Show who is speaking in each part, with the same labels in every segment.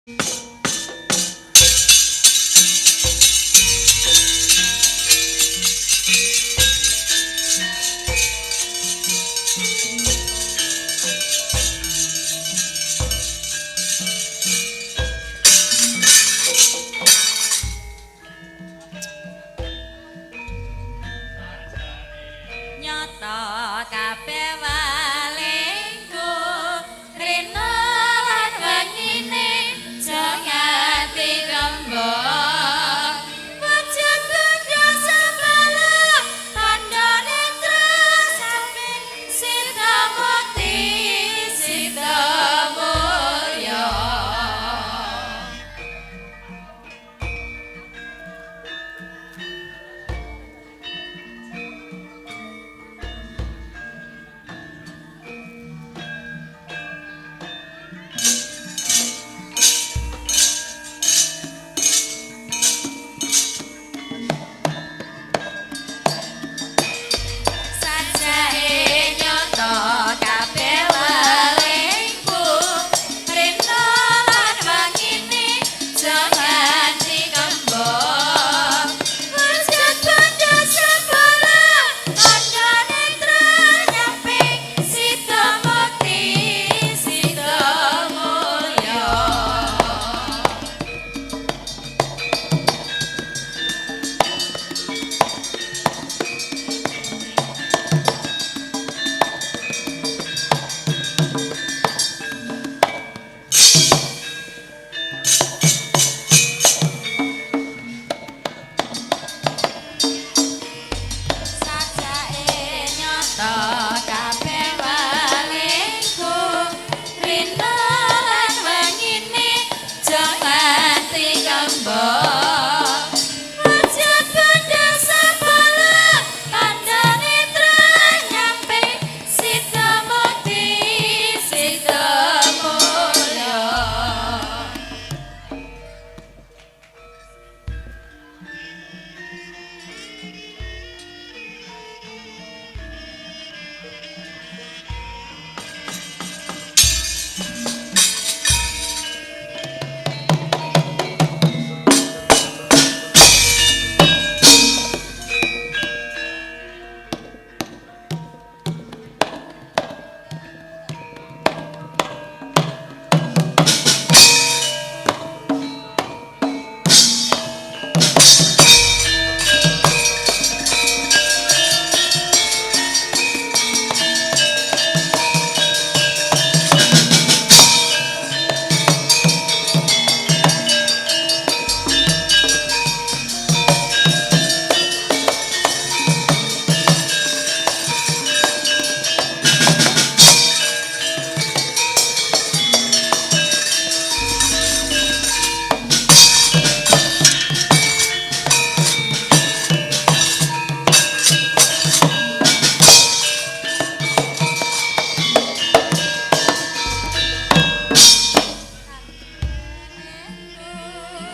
Speaker 1: Nyata kabeh walingku rina lan wengine jengati kembang wujud bondo sebelah tandane sampe sida mukti sida mulya. Sajake nyata kabeh walingku rina lan wengine jangan dikembang wujud bondo sebelah tandane nyamping sida mukti sida mulya. Sajake nyata kabeh walingku rina lan wengine jangan dikembang wujud bondo sebelah tandane nyampe sida mukti sida mulya.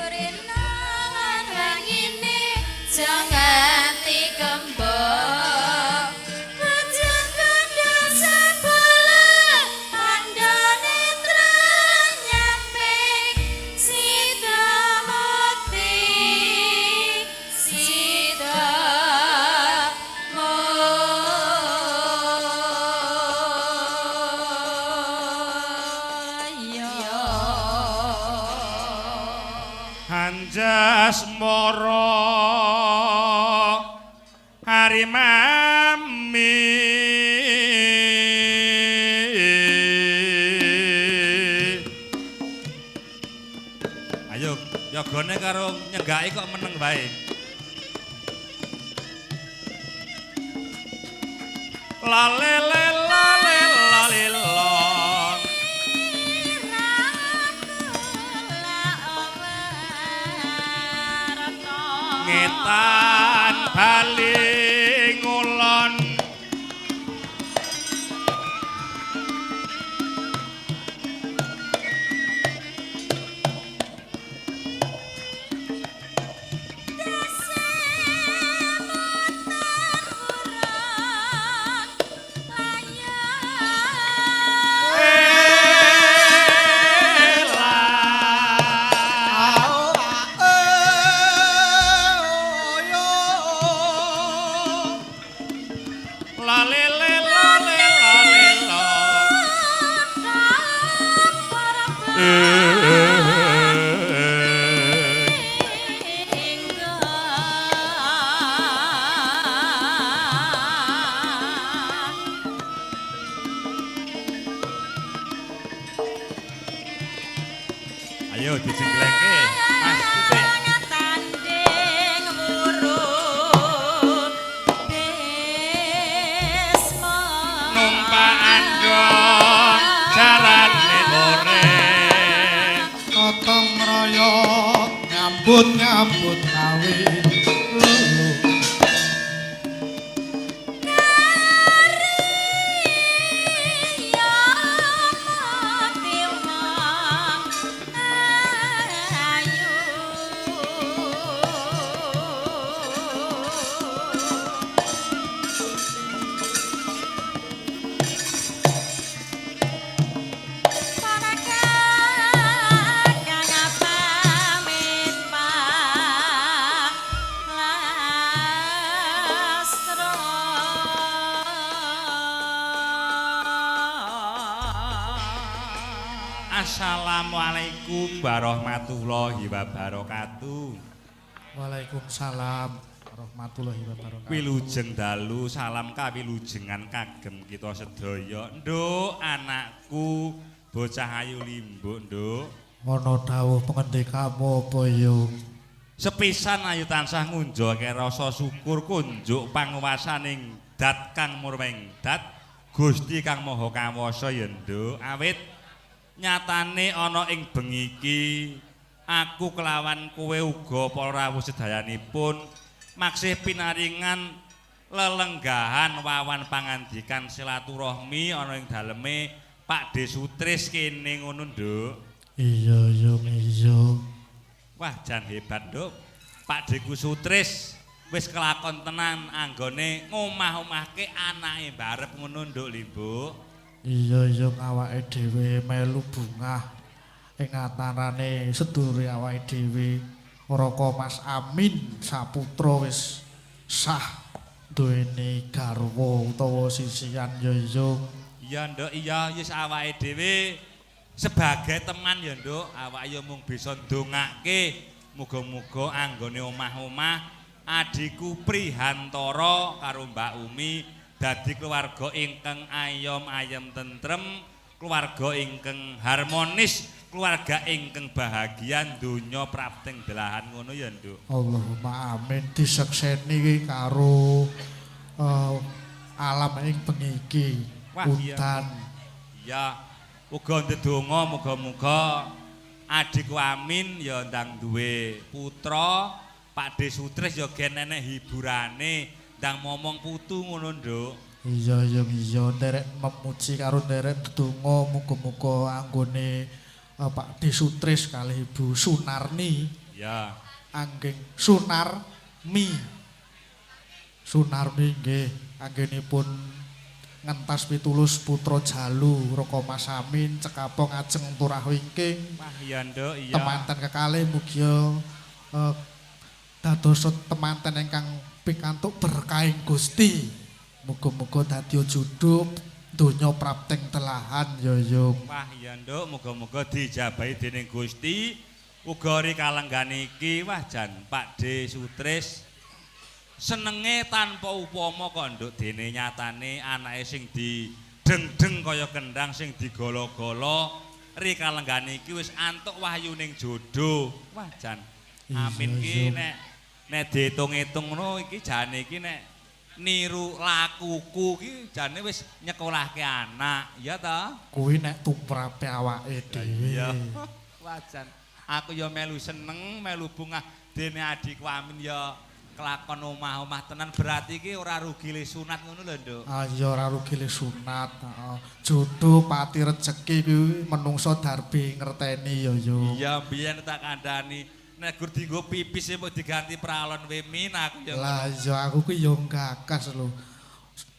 Speaker 1: Rina lan wengine jangan dikembang wujud bondo sebelah tandane nyampe sida mukti sida mulya.
Speaker 2: Anjasmara harimami ayo yogane karo nyenggaki kok meneng wae. Lalele lale lale lo ngetan bali ngulon Ayo dijengglengke, Mas Titik.
Speaker 1: Tanding wurung Bisma.
Speaker 2: Numpak andong jarane ore.
Speaker 3: Totong royong nyambut-nyambut gawe.
Speaker 2: Assalamualaikum warahmatullahi wabarakatuh.
Speaker 3: Waalaikumsalam warahmatullahi wabarakatuh.
Speaker 2: Wilujeng dalu, salam kawilujengan kagem kita sedaya. Nduk, anakku, bocah ayu limbuk, Nduk.
Speaker 3: Ana dawuh pengendikamu apa yo?
Speaker 2: Sepisan ayu tansah ngunjake rasa syukur kunjuk panguwasaning dat kang murweng dat Gusti kang Maha Kawasa ya, Nduk. Awit nyatane ana ing bengi iki aku kelawan kowe uga para rawuh sedayanipun maksih pinaringan lelenggahan wawan pangandikan silaturahmi ana ing daleme Pak De Sutris kene ngono, Nduk.
Speaker 3: Iya yo iya.
Speaker 2: Wah, jan hebat, Nduk. Pak Deku Sutris wis kelakon tenan anggone ngomah-omahke anake barep ngono, Nduk Limbuk.
Speaker 3: Iya iya awake dhewe melu bungah ing atarane sedulure awake dhewe Raka Mas Amin saputra wis sah duweni garwa utawa sisian ya iya.
Speaker 2: Iya, Nduk, iya wis awake dhewe sebagai teman ya, Nduk, awake ya mung bisa ndongake muga-muga anggone omah-omah adhiku Prihantara karo Mbak Umi dadi keluarga ingkang ayom ayem tentrem, keluarga ingkang harmonis, keluarga ingkang bahagia donya prapting belahan ngono ya, Nduk.
Speaker 3: Allahumma amin. Disekseni iki karo alam ing bengi iki.
Speaker 2: Wah, iya.
Speaker 3: Udan.
Speaker 2: Iya, uga ndedonga muga-muga adhiku Amin ya ndang duwe putra, Pak De Sutris ya gen enek hiburane, ndang momong putu ngono, Nduk.
Speaker 3: Iya iya iya nderek memuji karo nderek ndedonga muga-muga anggone Pak De Sutris kalih Ibu Sunarni.
Speaker 2: Iya.
Speaker 3: Anggeng Sunarmi. Sunarmi nggih anggenipun ngentas pitulus putra jalu Raka Mas Amin cekapa ngajeng turah wingking.
Speaker 2: Wah, iya, Nduk, iya.
Speaker 3: Temanten kekalih mugia dados temanten ingkang pikantuk berkahing Gusti. Muga-muga dadi judhu donya prapting telahan ya yo.
Speaker 2: Wah, iya, Nduk, muga-muga dijabahi dening Gusti. Uga ri kalenggane iki, wah jan Pak De Sutris senenge tanpa upama kok, Nduk, dene nyatane anake sing dideng-deng kaya kendang sing digala-gala ri kalenggane iki wis antuk wahyuning jodoh. Wah jan Amin ki nek nek diitung-itung ngono iki jane iki nek niru lakuku ki jane wis nyekolahke anak, ya ta?
Speaker 3: Kuwi nek tumrape awake dhewe.
Speaker 2: Iya. Wah jan aku ya melu seneng, melu bungah dene adhiku Amin ya kelakon omah-omah tenan, berarti iki ora rugi le sunat ngono lho, Nduk.
Speaker 3: Ah iya ora rugi le sunat, heeh. Jodoh pati rejeki kuwi menungso darbi ngerteni ya yo.
Speaker 2: Iya, biyen tak kandhani nek gur dienggo pipis e mbok diganti pralon we min aku ya.
Speaker 3: Lah iya aku ki yo gagas lho.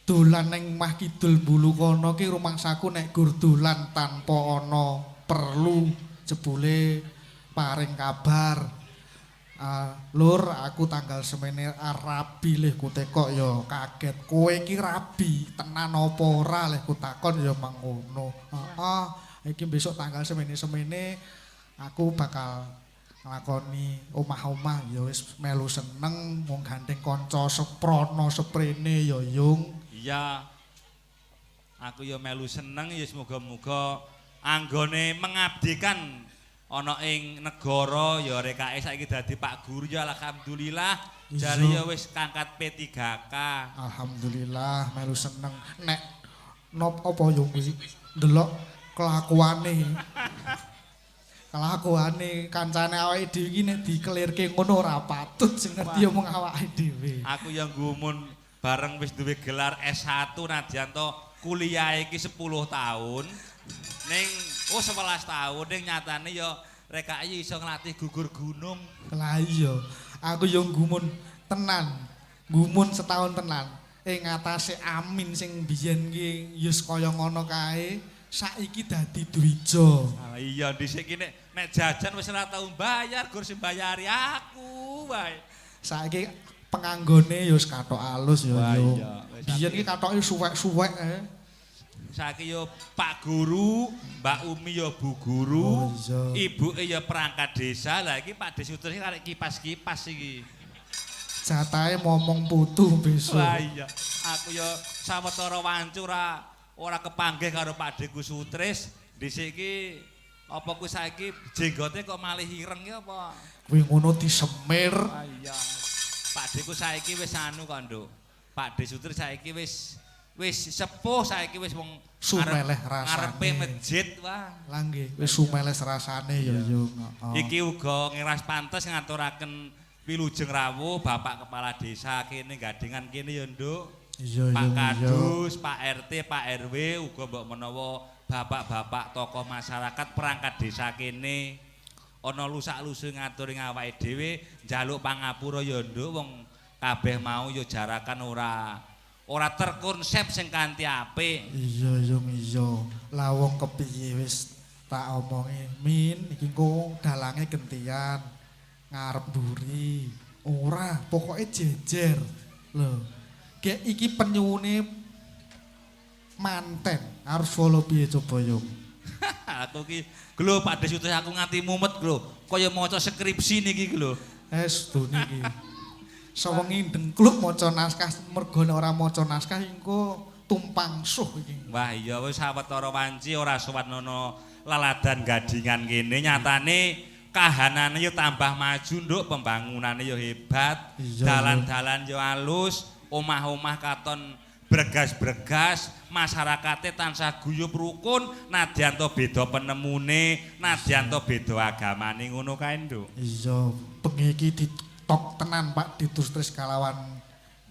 Speaker 3: Dolan ning Mah Kidul Bulu kono ki rumangsaku nek gur dolan tanpa ana perlu jebule paring kabar. Lur aku tanggal semene rabi leh ku tekok ya kaget. Kowe iki rabi tenan apa ora leh ku takon ya mangono. Heeh, iki besok tanggal semene-semene aku bakal nglakoni omah-omah ya wis melu seneng wong gandeng kanca seprana seprene ya Yung.
Speaker 2: Iya. Aku ya melu seneng ya semoga-moga anggone mengabdikan Ana ing negara ya rekake saiki dadi Pak Guru ya alhamdulillah. Jare ya wis kangkat P3K.
Speaker 3: Alhamdulillah melu seneng nek nop apa yo kuwi ndelok kelakuane. Kelakuane kancane awake dhewe iki nek dikelirke ngono ora patut sing ngerti ya mung awake dhewe.
Speaker 2: Aku yang gumun bareng wis duwe gelar S1 nadyan to kuliah iki 10 tahun. Ning oh 11 tahun ning nyatane ya rekake iso nglatih gugur gunung.
Speaker 3: Lah iya, aku yo gumun tenan. Gumun setahun tenan. Ing ngatasé Amin sing biyen ki ya kaya ngono kae, saiki dadi dwija.
Speaker 2: Ah iya dhisik ki nek jajan wis ora tau bayar, gur sing bayari aku wae.
Speaker 3: Saiki penganggone ya wis kathok alus ya yo. Biyen ki kathoke suwek-suwek ae.
Speaker 2: Saiki yo Pak Guru, Mbak Umi yo Bu Guru,
Speaker 3: Oh, iya.
Speaker 2: ibuke yo perangkat desa. Lah iki Pak Desutris arek kipas-kipas iki.
Speaker 3: Jatahe momong putu besok.
Speaker 2: Wah iya, aku yo sawetara wancu ora kepanggih karo Pak Deku Sutris. Dhisik iki apa kuwi saiki jenggote kok malih ireng ya apa?
Speaker 3: Kuwi ngono disemir.
Speaker 2: Wah iya. Pak Deku saiki wis anu kok, Nduk. Pak De Sutris saiki wis sepuh saiki wis wong
Speaker 3: Sumeleh rasane.
Speaker 2: Ngarepe masjid wah.
Speaker 3: Lah nggih, wis sumeleh rasane ya yo. Heeh.
Speaker 2: Iki uga ngiras pantes ngaturaken wilujeng rawuh Bapak Kepala Desa kene gadingan kene ya, Nduk.
Speaker 3: Iya
Speaker 2: Pak
Speaker 3: iya.
Speaker 2: Kadus, Pak RT, Pak RW uga mbok menawa bapak-bapak tokoh masyarakat perangkat desa kene ana lusak-lusu ngatur ing awake dhewe njaluk pangapura ya Nduk, wong kabeh mau ya jarakan ora terkonsep sing kanthi apik.
Speaker 3: Iya iya iya. Lah wong kepiye wis tak omongi, Min iki engko dalange gentian ngarep mburi. Ora, pokoke jejer. Lho. Gek iki penyuwune manten harus follow piye coba yo.
Speaker 2: Aku ki lho Pak Desutris aku nganti mumet lho, kaya maca skripsi niki lho.
Speaker 3: Es doni iki. Sewengi dengkluk maca naskah mergo nek ora maca naskah engko tumpang suh iki.
Speaker 2: Wah iya wis sawetara wanci ora sowan ana laladan gadingan kene nyatane kahanane yo tambah maju Nduk, pembangunane yo hebat, dalan-dalan yo alus, omah-omah katon bregas-bregas, masyarakate tansah guyub rukun, nadyan to beda penemune, nadyan to beda agamane ngono kae Nduk.
Speaker 3: Iya, bengi iki ditok tenan Pak Ditustris kalawan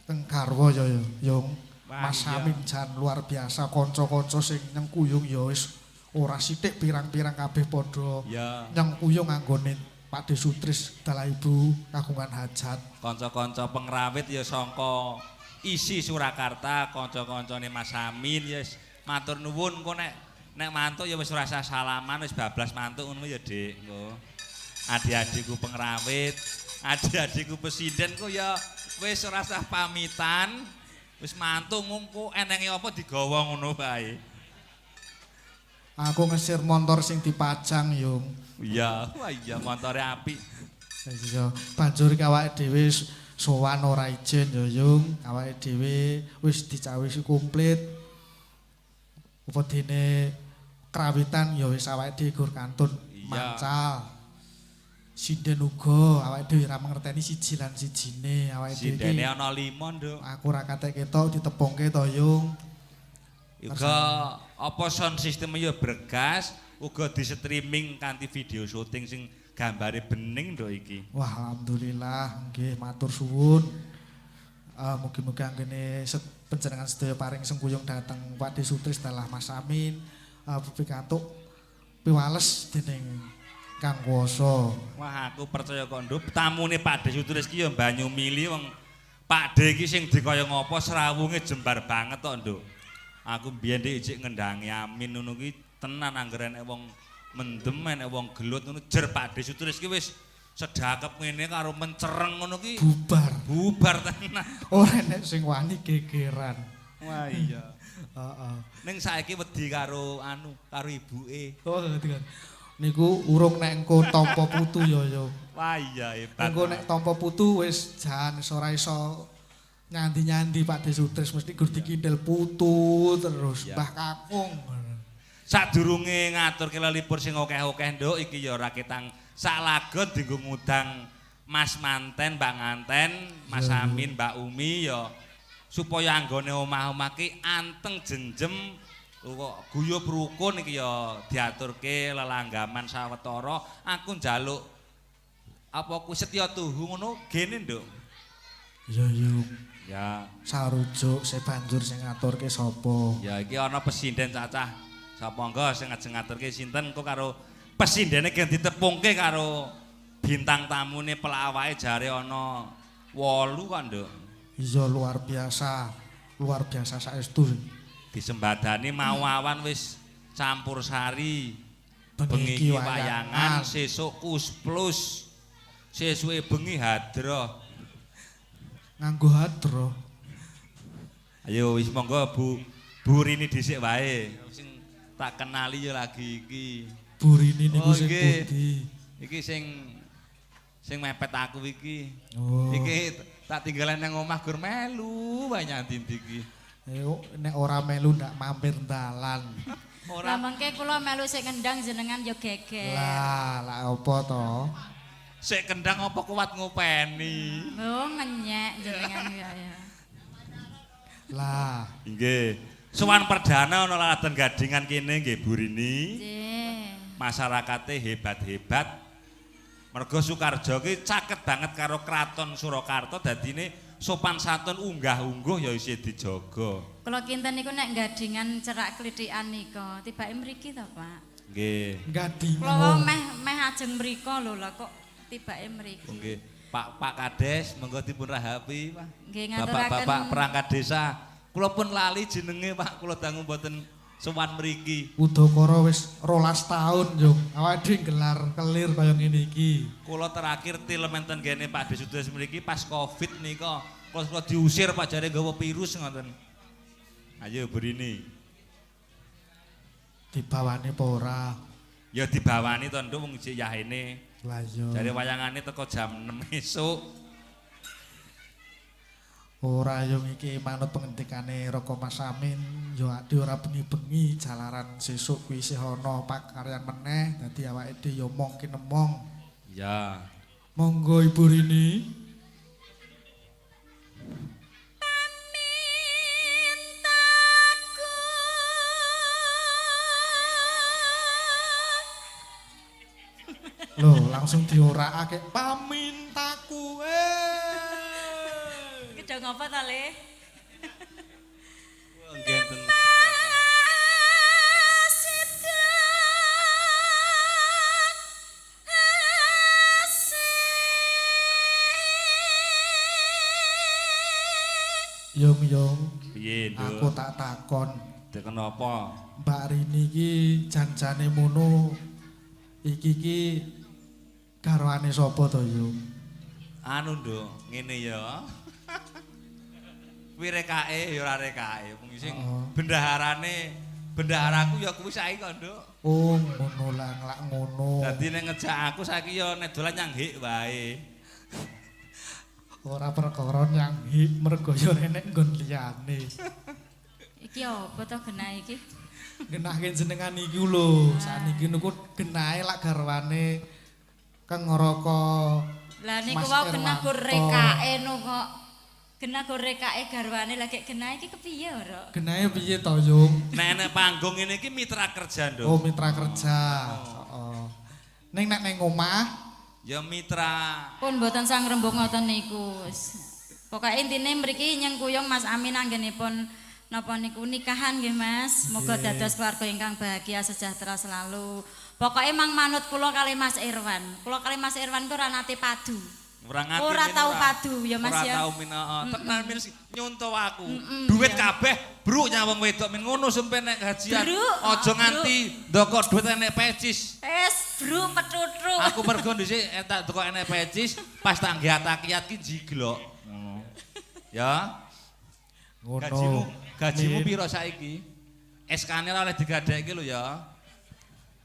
Speaker 3: teng garwa ya Yung. Mas Amin jan luar biasa kanca-kanca sing nyengkuyung ya wis ora sithik pirang-pirang kabeh padha nyengkuyung anggone Pak Desutris dalah ibu kagungan hajat.
Speaker 2: Kanca-kanca pengrawit ya sangka isi Surakarta, kanca-kancane Mas Amin ya matur nuwun engko nek mantuk ya wis ora usah salaman wis bablas mantuk ngono ya Dik engko. Adik-adikku pengrawit, adik-adikku pesinden ku ya wis ora usah pamitan, wis mantuk engko enenge apa digawa ngono wae.
Speaker 3: Aku ngesir montor sing dipajang, Yung.
Speaker 2: Iya, wah iya montore apik.
Speaker 3: Iya, banjur ki awake dhewe sowan ora ijen ya, Yung. Awake dhewe wis dicawisi komplit. Apa dene krawitan ya wis awake dhewe gur kantun mancal. Sinden uga awake dhewe ora mangerteni siji lan sijine awake dhewe.
Speaker 2: Sindene ana 5, Nduk.
Speaker 3: Aku ora katek ketok ditepungke to, Yung.
Speaker 2: Uga apa sound system ya bregas, uga di streaming kanthi video syuting sing gambare bening nduk iki.
Speaker 3: Wah, alhamdulillah nggih matur suwun. Mugi-mugi anggene panjenengan sedaya paring sengkuyung dhateng Pak Desutris dalah Mas Amin pikantuk piwales dening Kang Kuwasa.
Speaker 2: Wah, aku percaya kok nduk tamune Pak Desutris ki ya banyu mili wong Pak De iki sing dikaya ngopo srawunge jembar banget kok nduk. Aku mbiyen dik ijik ngendangi Amin ngono ki tenan anggere enek wong mendem enek wong gelut ngono jer Pak Desutris ki wis sedakep ngene karo mencereng ngono ki
Speaker 3: bubar.
Speaker 2: Bubar tenan.
Speaker 3: Ora enek sing wani gegeran.
Speaker 2: Wah iya.
Speaker 3: Heeh.
Speaker 2: Ning saiki wedi karo anu karo ibuke.
Speaker 3: Oh, ngerti kan. Niku urung nek engko tampa putu ya ya.
Speaker 2: Wah iya hebat.
Speaker 3: Engko nek tampa putu wis jan ora iso nyandi-nyandi Pak Desutris mesti gur dikindel putu terus Mbah Kakung.
Speaker 2: Sadurunge ngaturke lelipur sing akeh-akeh, Nduk, iki ya ora ketang sak lagon dienggo ngundang Mas Manten, Mbak Nganten, Mas Amin, Mbak Umi ya supaya anggone omah-omah ki anteng jenjem kok guyub rukun iki ya diaturke lelanggaman sawetara. Aku njaluk apa ku setya tuhu ngono gene, Nduk.
Speaker 3: Ya yo.
Speaker 2: Ya.
Speaker 3: Sarujuk se banjur sing ngaturke sapa?
Speaker 2: Ya iki ana pesinden cacah. Sapa engko sing ngajeng ngaturke sinten engko karo pesindene gen ditepungke karo bintang tamune pelawake jare ana 8 kok, Nduk.
Speaker 3: Iya luar biasa. Luar biasa saestu.
Speaker 2: Disembadani mau awan wis campur sari. Bengi iki wayangan, sesuk kus plus. Sesuke bengi hadroh.
Speaker 3: Nganggo hadroh.
Speaker 2: Ayo wis monggo Bu Bu Rini dhisik wae. Sing tak kenali ya lagi iki.
Speaker 3: Bu Rini niku
Speaker 2: Oh,
Speaker 3: sing
Speaker 2: nggih.
Speaker 3: pundi?
Speaker 2: Iki sing sing mepet aku iki.
Speaker 3: Oh.
Speaker 2: Iki tak tinggalan nang omah gur melu wae nyanti iki.
Speaker 3: Nek ora melu ndak mampir dalan.
Speaker 2: Ora
Speaker 1: Lah mengke kula melu sik ngendang jenengan ya geger.
Speaker 3: Lah, lah apa to?
Speaker 2: Sik kendang apa kuat ngopeni.
Speaker 1: Oh ngenyek jenengan ya ya.
Speaker 3: Lah,
Speaker 2: Nggih. Sowan perdana ana laladan gadingan kene nggih Bu Rini.
Speaker 1: Nggih.
Speaker 2: Masyarakate hebat-hebat. Mergo Sukarjo ki caket banget karo Kraton Surakarta dadine sopan santun unggah-ungguh ya isih dijaga.
Speaker 1: Kula kinten niku nek gadingan cerak klithikan nika, tibake mriki to, Pak.
Speaker 2: Nggih.
Speaker 3: gadingan.
Speaker 1: Kula wau meh meh ajeng mriko lho lah kok tibake mriki.
Speaker 2: Nggih. Pak Pak Kades monggo dipun rahapi, Pak.
Speaker 1: Nggih ngaturaken
Speaker 2: Bapak-bapak perangkat desa. Kula pun lali jenenge, Pak. Kula dangu mboten sowan mriki.
Speaker 3: Udakara wis 12 taun yo. Awake dhewe gelar kelir kaya ngene iki.
Speaker 2: Kula terakhir tilem enten kene Pak Desudes mriki pas Covid nika. Kula kula diusir Pak jare nggawa virus ngoten. Ayo Bu Rini.
Speaker 3: Dibawani apa ora?
Speaker 2: Ya dibawani to nduk wong isih yahene.
Speaker 3: Lah iya.
Speaker 2: Jare wayangane teko jam 6 esuk.
Speaker 3: Ora yo iki manut pengendikane Raka Mas Amin, yo ade ora bengi-bengi jalaran sesuk kuwi isih ana pakaryan meneh, dadi awake dhewe yo mong kinemong.
Speaker 2: Ya.
Speaker 3: Monggo Ibu Rini.
Speaker 1: Pamintaku
Speaker 3: Loh, langsung diorakake pamintaku.
Speaker 1: Iki do ngopo ta, Le?
Speaker 2: Nggih enten.
Speaker 3: Yung yung,
Speaker 2: Piye,
Speaker 3: aku
Speaker 2: Nduk?
Speaker 3: tak takon.
Speaker 2: Dek kenapa?
Speaker 3: Mbak Rini iki janjane mono iki iki garwane sapa to, Yung?
Speaker 2: Anu, Nduk, ngene ya. Kuwi rekake ya ora rekake. Wong sing
Speaker 3: Heeh.
Speaker 2: bendaharane, bendaharaku ya kuwi saiki kok, Nduk.
Speaker 3: Oh, ngono lah nglak ngono.
Speaker 2: Dadi nek ngejak aku saiki ya nek dolan nyang hik wae.
Speaker 3: Ora perkara nyang hik mergo ya enek nggon liyane.
Speaker 1: Iki apa to genah iki?
Speaker 3: Genahke jenengan iki lho, sakniki niku genahe lak garwane Kang Raka.
Speaker 1: Lah niku
Speaker 3: Mas
Speaker 1: wau genah gur
Speaker 3: Erwanto.
Speaker 1: rekake no kok. Genah gur rekake garwane lah gek genah iki kepiye ora?
Speaker 3: Genahe piye to, Yung?
Speaker 2: Nek enek panggung ngene iki mitra kerja, Nduk.
Speaker 3: Oh, mitra kerja. Heeh. Ning nek ning omah
Speaker 2: Ya mitra.
Speaker 1: Pun mboten sang rembug ngoten niku. Pokoke intine mriki nyengkuyung Mas Amin anggenipun napa niku nikahan nggih Mas. Moga dados keluarga ingkang bahagia sejahtera selalu. Pokoke mang manut kula kalih Mas Irwan. Kula kalih Mas Irwan ku ora nate padu.
Speaker 2: Ora ngerti
Speaker 1: Ora
Speaker 2: min,
Speaker 1: tau padu ya Mas
Speaker 2: Ora
Speaker 1: ya.
Speaker 2: tau min heeh. Tenan min nyonto aku. Duit kabeh bruk nyawang wedok min ngono sampe nek gajian.
Speaker 1: Bruk,
Speaker 2: Aja
Speaker 1: bruk.
Speaker 2: nganti ndokok duit enek pecis.
Speaker 1: Es bruk petutru.
Speaker 2: Aku mergo dhisik tak ndokok enek pecis pas tak nggiat-kiat ki jiglok. Ngono. Ya.
Speaker 3: ngono.
Speaker 2: Gajimu gajimu
Speaker 3: Min.
Speaker 2: piro saiki? SK-ne ora oleh digadekke lho ya.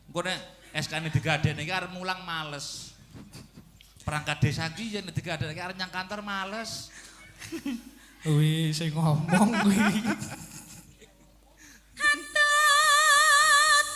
Speaker 2: Engko nek SK-ne digadekke iki arep mulang males. Perangkat desa ki yen digadekke arep nyang kantor males.
Speaker 3: Kuwi sing ngomong kuwi.
Speaker 1: Antut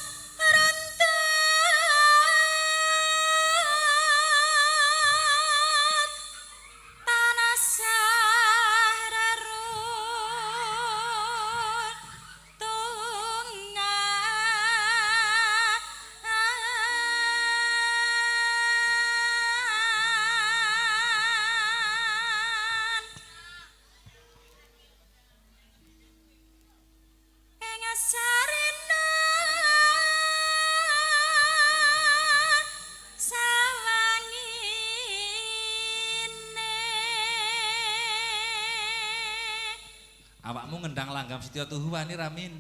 Speaker 2: Awakmu ngendang langgam Setya Tuhu wani ra Min?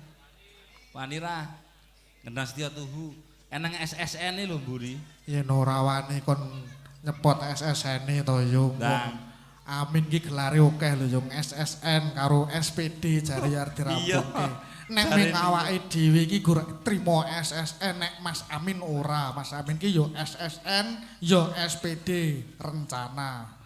Speaker 2: Wani ra? Ngendang Setya Tuhu. Eneng SSN-e lho mburi.
Speaker 3: Yen ora wani kon nyepot SSN-e to yo.
Speaker 2: Lah.
Speaker 3: Amin ki gelare akeh lho yo SSN karo SPD jare arep dirampungke. Nek ning awake dhewe iki gur trimo SSN, nek Mas Amin ora. Mas Amin ki yo SSN yo SPD rencana.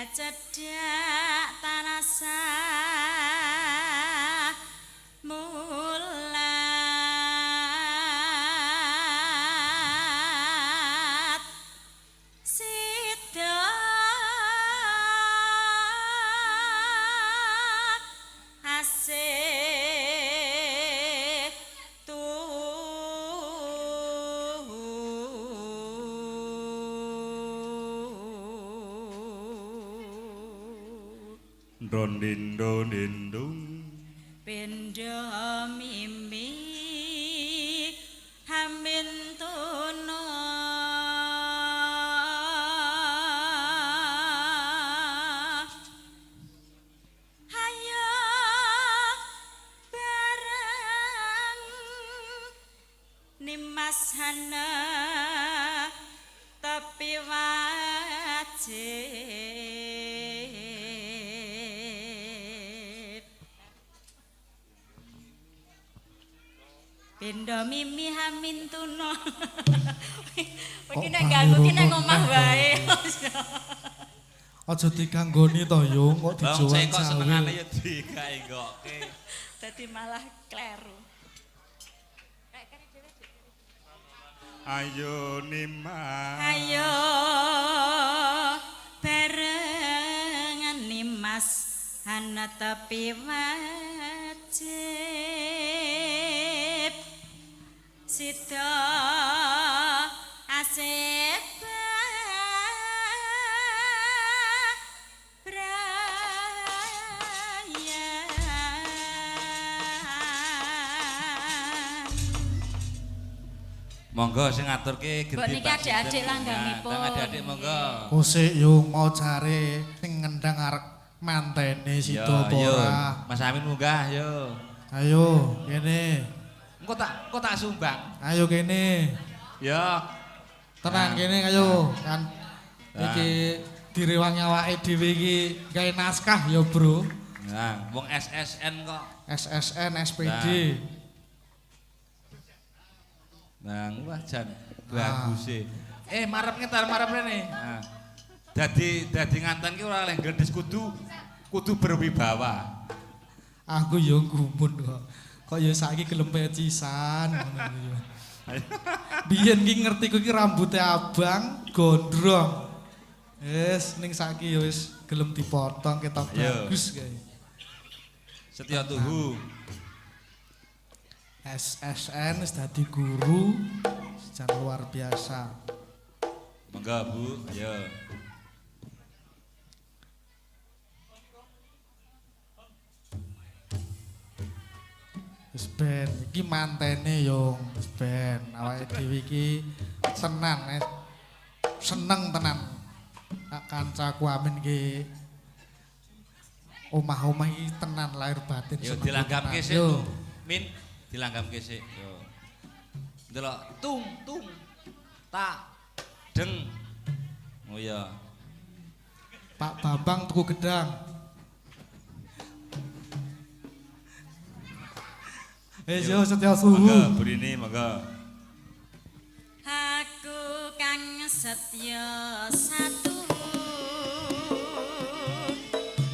Speaker 1: Cedhak tanasa mulat sida asih
Speaker 2: Dondin dondin
Speaker 1: Pendo mimi hamin tuna hayo bareng Nimas hana tepi wajib. Pendo mimi hamin tuna. Iki nek ganggu ki nang omah wae.
Speaker 3: Aja diganggoni to yo, kok dijual.
Speaker 2: Kok senengane ya digaenggokke.
Speaker 1: Dadi malah kleru.
Speaker 2: Ayo Nimas.
Speaker 1: Ayo barengan Nimas ana tepi wajib. Sida asih brayan.
Speaker 2: Monggo sing ngaturke
Speaker 1: Mbok niki adik-adik langgamipun.
Speaker 2: Adik-adik monggo.
Speaker 3: Kosik yo mau jare sing ngendang arek mantene sida apa ora.
Speaker 2: Mas Amin munggah yo.
Speaker 3: Ayo kene.
Speaker 2: Engko tak sumbang.
Speaker 3: Ayo kene.
Speaker 2: Ya.
Speaker 3: Tenang kene ayo kan. Iki direwangi awake dhewe iki gawe naskah ya, Bro.
Speaker 2: Nah, wong SSN kok.
Speaker 3: SSN SPD.
Speaker 2: Nah, wah jan baguse. Marep ngetar marep rene. Nah. Dadi nganten ki ora oleh nggendhes kudu berwibawa.
Speaker 3: Aku yo gumun kok. Kok ya saiki gelem pecisan ngono kuwi. Biyen ki ngerti ku ki rambute abang, gondrong. Wis ning saiki ya wis gelem dipotong ketok bagus kae.
Speaker 2: Setya Tuhu.
Speaker 3: SSN wis dadi guru jan luar biasa.
Speaker 2: Monggo Bu, ayo.
Speaker 3: Wis ben iki mantene yo, wis ben awake dhewe iki tenan seneng tenan. Tak kancaku Amin iki omah-omah iki tenan lahir batin.
Speaker 2: Yo dilanggamke sik. Min dilanggamke sik. Yo. Ndelok tung tung tak deng. Oh iya.
Speaker 3: Pak Bambang tuku gedang. Yo Setya Suhu.
Speaker 2: Monggo burine monggo.
Speaker 1: Aku kang setya satu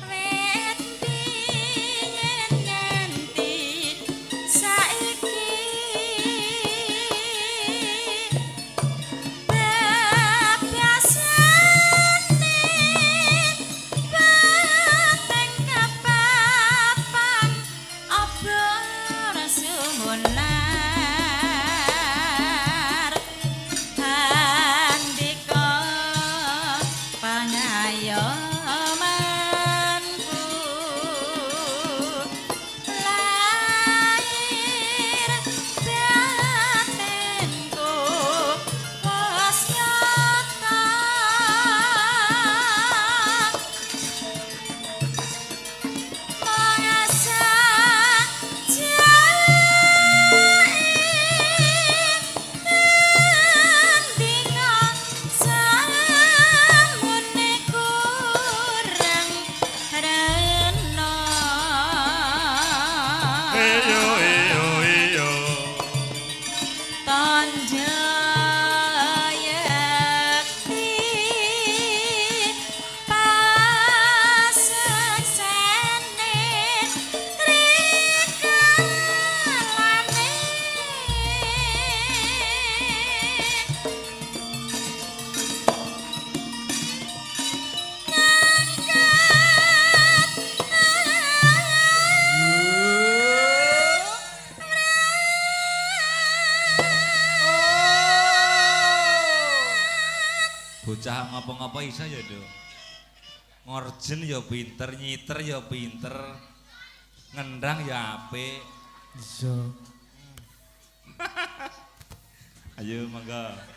Speaker 1: wit biyen nganti saiki.
Speaker 2: Bocah ngopo-ngopo iso ya, Nduk. Ngorjen ya pinter, nyiter ya pinter. Ngendang ya apik.
Speaker 3: Iya.
Speaker 2: Ayo monggo.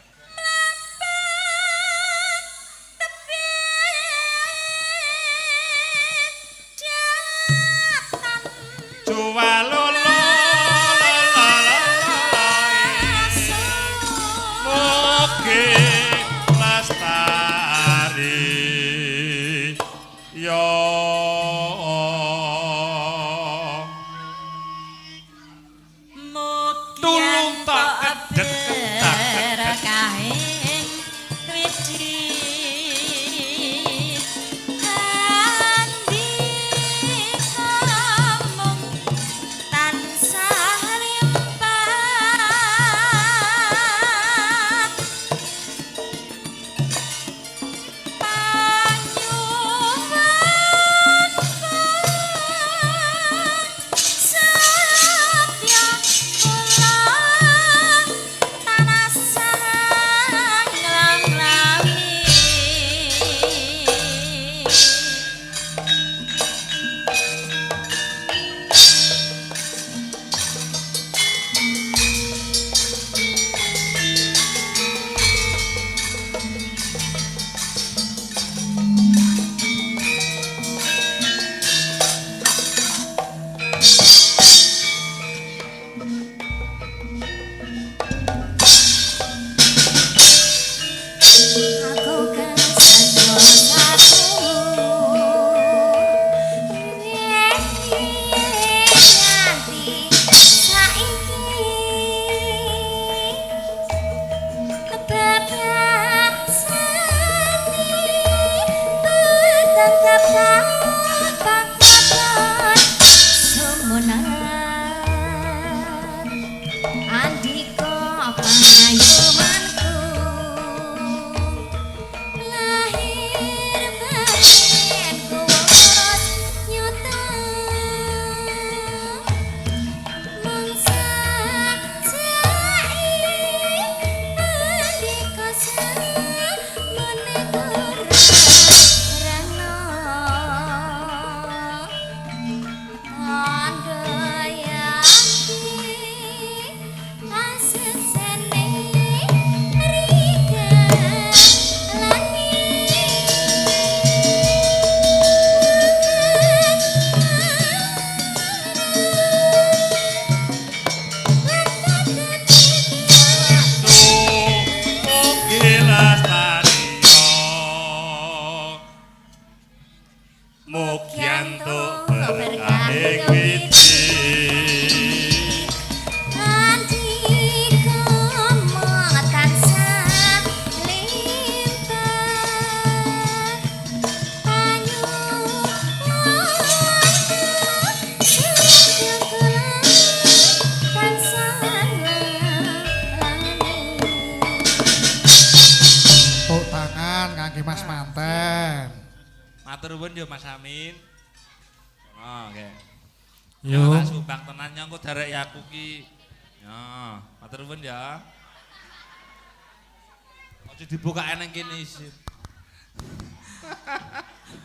Speaker 2: Dibuka nang kene isih.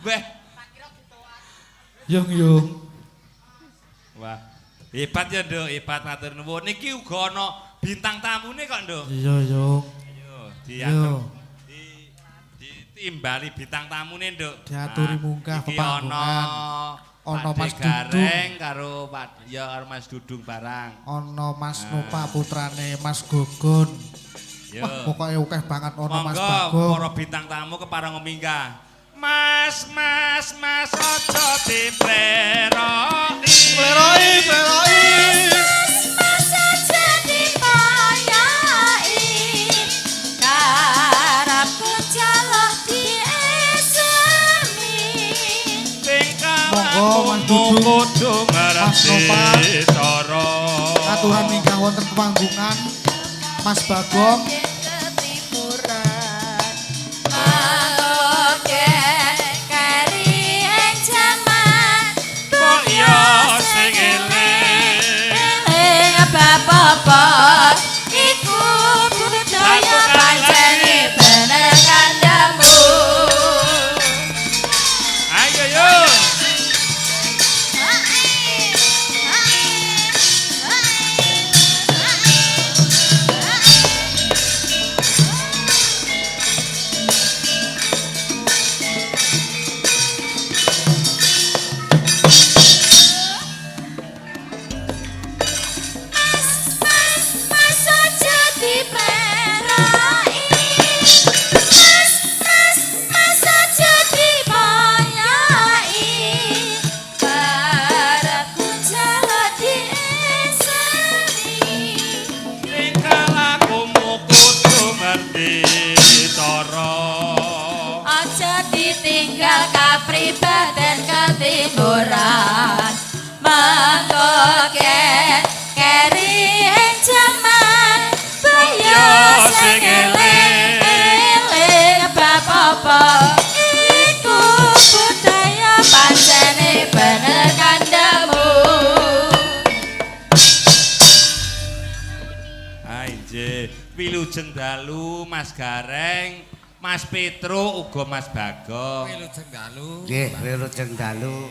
Speaker 2: Weh.
Speaker 3: Yung yung.
Speaker 2: Wah, hebat ya, Nduk, hebat matur nuwun. Niki uga ana bintang tamune kok, Nduk.
Speaker 3: Iya, Yung.
Speaker 2: Ayo, diatur. Ditimbali bintang tamune, Nduk.
Speaker 3: Diaturi munggah pepanggungan.
Speaker 2: Ana Mas Dudung karo Pak ya karo Mas Dudung barang.
Speaker 3: Ana Mas Nopa putrane Mas Gogon. Wah, pokoknya akeh banget ono Mas Bagong.
Speaker 2: Monggo para bintang tamu kepareng minggah. Mas, mas, mas aja dipleroki.
Speaker 3: Pleroki, pleroki.
Speaker 1: Mas, mas aja dipayai. Karepku jaluk diesemi.
Speaker 3: Monggo Mas Dudung, Mas Nopa. Aturan minggah wonten panggungan. Mas Bagong
Speaker 1: iku budaya pancene bener kandha. Kadipaten Katimuran mangko keri ing jaman bayo sing eling bab apa iku budaya pancene bener kandhamu.
Speaker 2: Ah injih, wilujeng dalu Mas Gareng, Mas Petro uga Mas Bagong.
Speaker 4: Wilujeng dalu.
Speaker 5: Nggih, wilujeng dalu.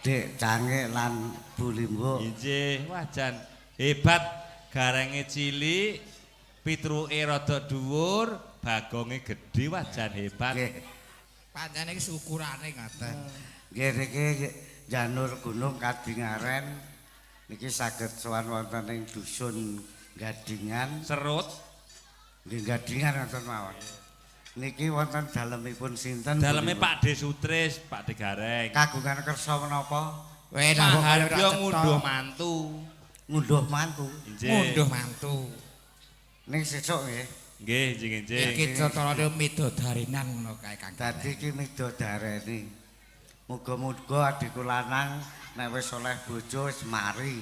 Speaker 5: Dik Cangik lan Bu Limbuk.
Speaker 2: Injih, wah jan hebat garenge cilik, Petruke rada dhuwur, Bagonge gedhe, wah jan hebat.
Speaker 5: Nggih.
Speaker 4: Pancene iki ukurane ngoten.
Speaker 5: Nggih niki Janur Gunung Kadingaren niki saged sowan wonten ing dusun Gadingan.
Speaker 2: Serut.
Speaker 5: Nggih Gadingan wonten mawon. Niki wonten dalemipun sinten?
Speaker 2: Daleme Pak De Sutris, Pak De Gareng.
Speaker 5: Kagungan kersa menapa?
Speaker 4: Weh, lah kok kaya ora
Speaker 2: Maharya
Speaker 4: cetha.
Speaker 2: ngunduh mantu.
Speaker 5: Ngunduh mantu.
Speaker 2: Injih.
Speaker 4: Ngunduh mantu.
Speaker 5: Ning sesuk nggih.
Speaker 2: Nggih, injih injih.
Speaker 4: Iki carane midodarinan ngono kae Kang.
Speaker 5: Dadi iki midodareni. Muga-muga adhiku lanang nek wis oleh bojo wis mari.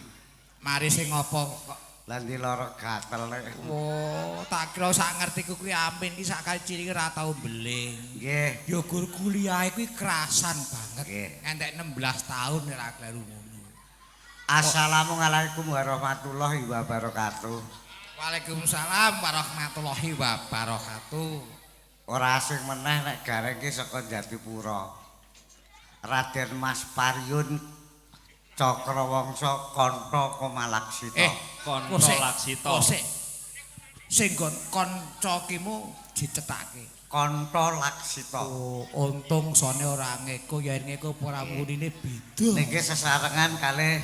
Speaker 4: Mari sing apa kok?
Speaker 5: Lah ndi lara gatel lek.
Speaker 4: Oh, tak kira sak ngertiku kuwi Amin iki sak kali cilik ora tau mbeling.
Speaker 5: Nggih.
Speaker 4: Ya gur kuliahe kuwi kerasan banget.
Speaker 5: Nggih.
Speaker 4: Ngantek 16 tahun ora kleru ngono.
Speaker 5: Assalamualaikum warahmatullahi wabarakatuh.
Speaker 4: Waalaikumsalam warahmatullahi wabarakatuh.
Speaker 5: Ora asing meneh nek Gareng ki saka Jatipura. Raden Mas Paryun Cakrawangsa Kantha Komalaksita.
Speaker 2: Kantha
Speaker 4: kosek,
Speaker 2: Laksita.
Speaker 4: Kosek. Sing nggon kanca kimu dicethake.
Speaker 5: Kantha Laksita.
Speaker 4: Oh, untung sone ora ngeko ya ngeko ora munine beda.
Speaker 5: Niki sesarengan kalih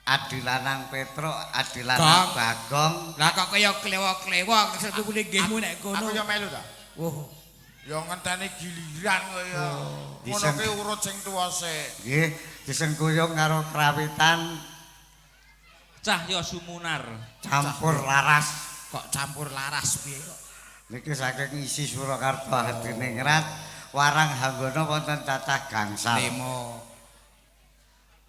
Speaker 5: adi lanang Petruk, adi lanang
Speaker 4: Gong.
Speaker 5: Bagong.
Speaker 4: Lah kok kaya klewo-klewo kesel kuwi nggihmu nek kono.
Speaker 6: Aku ya melu ta.
Speaker 4: Oh,
Speaker 6: Ya ngenteni giliran kaya. Ngono
Speaker 5: Diseng-
Speaker 6: ki urut sing tuwa sik.
Speaker 5: Nggih, disengkuyung karo krawitan
Speaker 2: Cahya Sumunar.
Speaker 5: campur laras.
Speaker 4: Kok campur laras piye kok?
Speaker 5: Niki saking isi Surakarta Hadiningrat, Warang Hanggono wonten cacah gangsal.
Speaker 4: Limo.